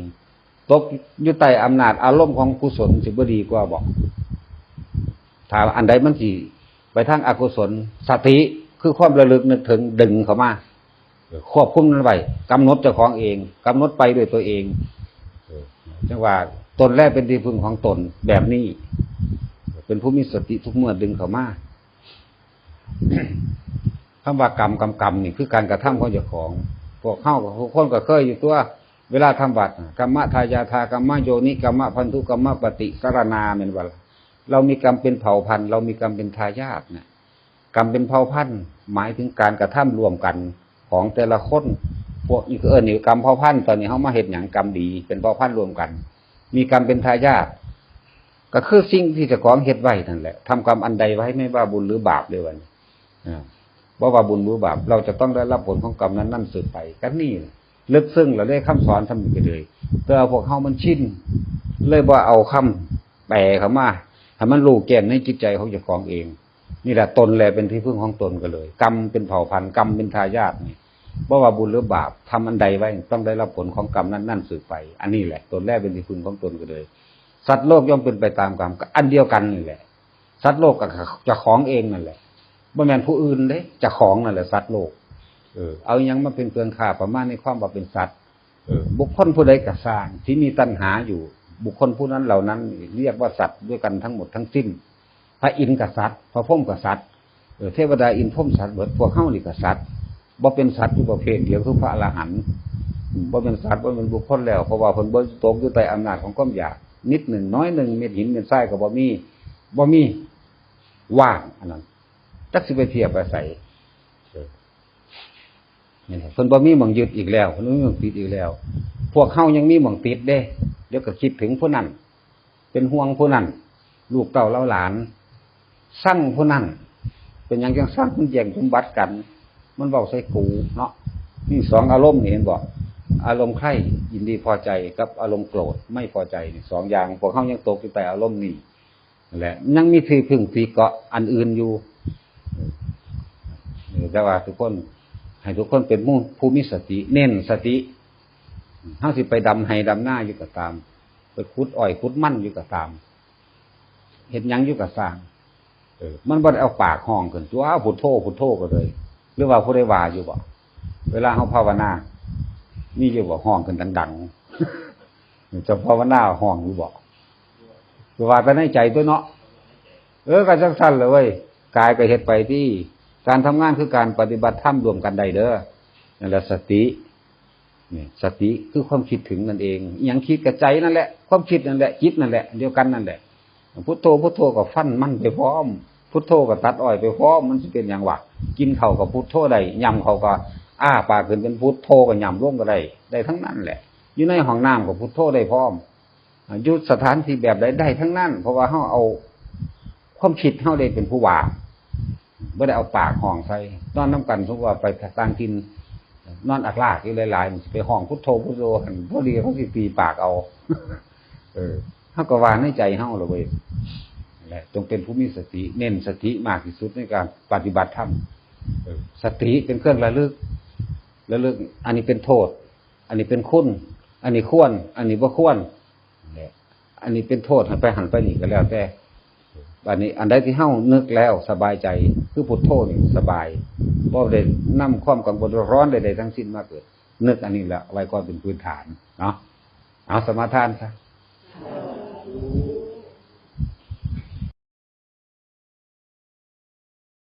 ตกอยู่ใต้อำนาจอารมณ์ของกุศลสิบ่ดีกว่าบ่ ถ้าอันใดมันสิไปทางอกุศล สติคือความระลึกนึกถึงดึงเข้ามา เออ ควบคุมมันไว้ กำหนดเจ้าของเอง กำหนดไปด้วยตัวเอง เออ จั่งว่าตนแลเป็นที่พึ่งของตนแบบนี้ เป็นผู้มีสติทุกเมื่อดึงเข้ามา คำว่ากรรม กรรม กรรม นี่คือการกระทำของเจ้าของ พวกเฮาทุกคนก็เคยอยู่ตัว เวลาทำวัตร กรรมทายาทา กรรมโยนิ กรรมพันธุ กรรมปฏิสารณา แม่นบ่ล่ะ เรามีกรรมเป็นเผ่าพันธุ์ เรามีกรรมเป็นทายาทนะ กรรมเป็นเผ่าพันธุ์ หมายถึงการกระทำร่วมกันของแต่ละคน พวกนี้คือเอิ้นนี่กรรมเผ่าพันธุ์ ตอนนี้เฮามาเฮ็ดหยัง กรรมดี เป็นเผ่าพันธุ์ร่วมกัน มีกรรมเป็นทายาท ก็คือสิ่งที่เจ้าของเฮ็ดไว้นั่นแหละ ทำกรรมอันใดไว้ ไม่ว่าบุญหรือบาปเด้อบัดนี้ อ่า บ่ว่าบุญหรือบาป เราจะต้องได้รับผลของกรรมนั้นๆ สืบไป ก็นี่แหละ ลึกซึ้งแล้วเด้ คำสอนทำนี้ก็เลย แต่ว่าพวกเฮามันชิน เลยบ่เอาคำแปลเข้ามา ให้มันรู้แจ้งในจิตใจของเจ้าของเอง นี่แหละ ตนแลเป็นที่พึ่งของตนก็เลย กรรมเป็นเผ่าพันธุ์ กรรมเป็นทายาทนี่ บ่ว่าบุญหรือบาป ทำอันใดไว้ ต้องได้รับผลของกรรมนั้นๆ สืบไป อันนี้แหละ ตนแลเป็นที่พึ่งของตนก็เลย สัตว์โลกย่อมเป็นไปตามกรรม ก็อันเดียวกันนี่แหละ สัตว์โลกก็เจ้าของเองนั่นแหละ บ่แม่นผู้อื่นเด้ เจ้าของนั่นแหละสัตว์โลก เออ เอาอิหยังมาเป็นเครื่องฆ่าประมาณในความว่าเป็นสัตว์ เออ บุคคลผู้ใดก็ซ่างที่มีตัณหาอยู่ บุคคลผู้นั้นเหล่านั้นเรียกว่าสัตว์ด้วยกันทั้งหมดทั้งสิ้น พระอินทร์ก็สัตว์ พระพรหมก็สัตว์ เออ เทวดาอินทร์พรหมสัตว์เบิด พวกเฮานี่ก็สัตว์ บ่เป็นสัตว์อยู่ประเภทเดียวคือพระอรหันต์ อืม บ่แม่นสัตว์ บ่แม่นบุคคลแล้ว เพราะว่าเพิ่นบ่ตกอยู่ใต้อำนาจของความอยาก นิดหนึ่ง น้อยหนึ่ง เม็ดหินเม็ดทรายก็บ่มี บ่มี ว่าง อันนั้น จักสิไปเทียบไปใส่ เออ นี่แหละ เพิ่นบ่มีหม่องยึดอีกแล้ว เพิ่นบ่มีหม่องติดอีกแล้ว พวกเฮายังมีหม่องติดเด้ เดี๋ยวก็คิดถึงผู้นั้น เป็นห่วงผู้นั้น ลูกเต้าเหล่าหลาน ซังผู้นั้น เป็นหยังจังซัง มันแย่งสมบัติกัน มันเว้าใส่กูเนาะ นี่สองอารมณ์นี่เห็นบ่ อารมณ์ใคร่ยินดีพอใจกับอารมณ์โกรธไม่พอใจนี่สองอย่าง พวกเฮายังตกอยู่ใต้อารมณ์นี้ นั่นแหละ ยังมีที่พึ่งที่เกาะอันอื่นอยู่ เออ แต่ว่าทุกคน ให้ทุกคนเป็นผู้ ผู้มีสติ เน้นสติ เฮาสิไปดำไฮ่ดำนาอยู่ก็ตาม ไปขุดอ้อยขุดมันอยู่ก็ตาม เฮ็ดหยังอยู่ก็ซ่าง เออ มันบ่ได้เอาปากฮ้องขึ้น ตัวพุทโธ พุทโธก็เลย หรือว่าผู้ใดว่าอยู่บ่ เวลาเฮาภาวนา มีอยู่บ่ ฮ้องขึ้นดังๆ เจ้าภาวนาฮ้องอยู่บ่ ว่าแต่ในใจตัวเนาะ เออ ก็จังซั่นแหละเว้ย กายก็เฮ็ดไปติ การทำงานคือการปฏิบัติธรรมร่วมกันได้เด้อ นั่นแหละสติ นี่ สติคือความคิดถึงนั่นเอง อิหยังคิดก็ใจนั่นแหละ ความคิดนั่นแหละ จิตนั่นแหละ เดียวกันนั่นแหละ พุทโธ พุทโธก็ฟันมันไปพร้อม พุทโธก็ตัดอ้อยไปพร้อม มันสิเป็นหยังวะ กินข้าวก็พุทโธได้ ย่ำข้าวก็อ้าปากขึ้นเป็นพุทโธก็ย่ำลงก็ได้ ได้ทั้งนั้นแหละ อยู่ในห้องน้ำก็พุทโธได้พร้อม อ่า อยู่สถานที่แบบใดได้ทั้งนั้น เพราะว่าเฮาเอาความคิดเฮาได้เป็นผู้ว่า บ่ได้เอาปากฮ้องใส่ นอนนำกัน สมมุติว่าไปต่างถิ่น นอนอักลากอยู่หลายๆ มันสิไปฮ้องพุทโธพุทโธหั่น พอดีเขาสิตีปากเอา เออ เฮาก็ว่าในใจเฮาล่ะเว้ย นั่นแหละ จงเป็นผู้มีสติ เน้นสติมากที่สุดในการปฏิบัติธรรม เออ สติเป็นเครื่องระลึก ระลึก อันนี้เป็นโทษ อันนี้เป็นคุณ อันนี้ควร อันนี้บ่ควร นั่นแหละ อันนี้เป็นโทษ ให้ไปหั่นไปนี่ก็แล้วแต่ อันนี้ อันใดที่เฮานึกแล้วสบายใจ คือพุทโธนี่สบาย บ่ได้นำความกังวลร้อนใดๆทั้งสิ้นมาเกิด นึกอันนี้แหละไว้ก่อนเป็นพื้นฐานเนาะ เอาสมาทานซะ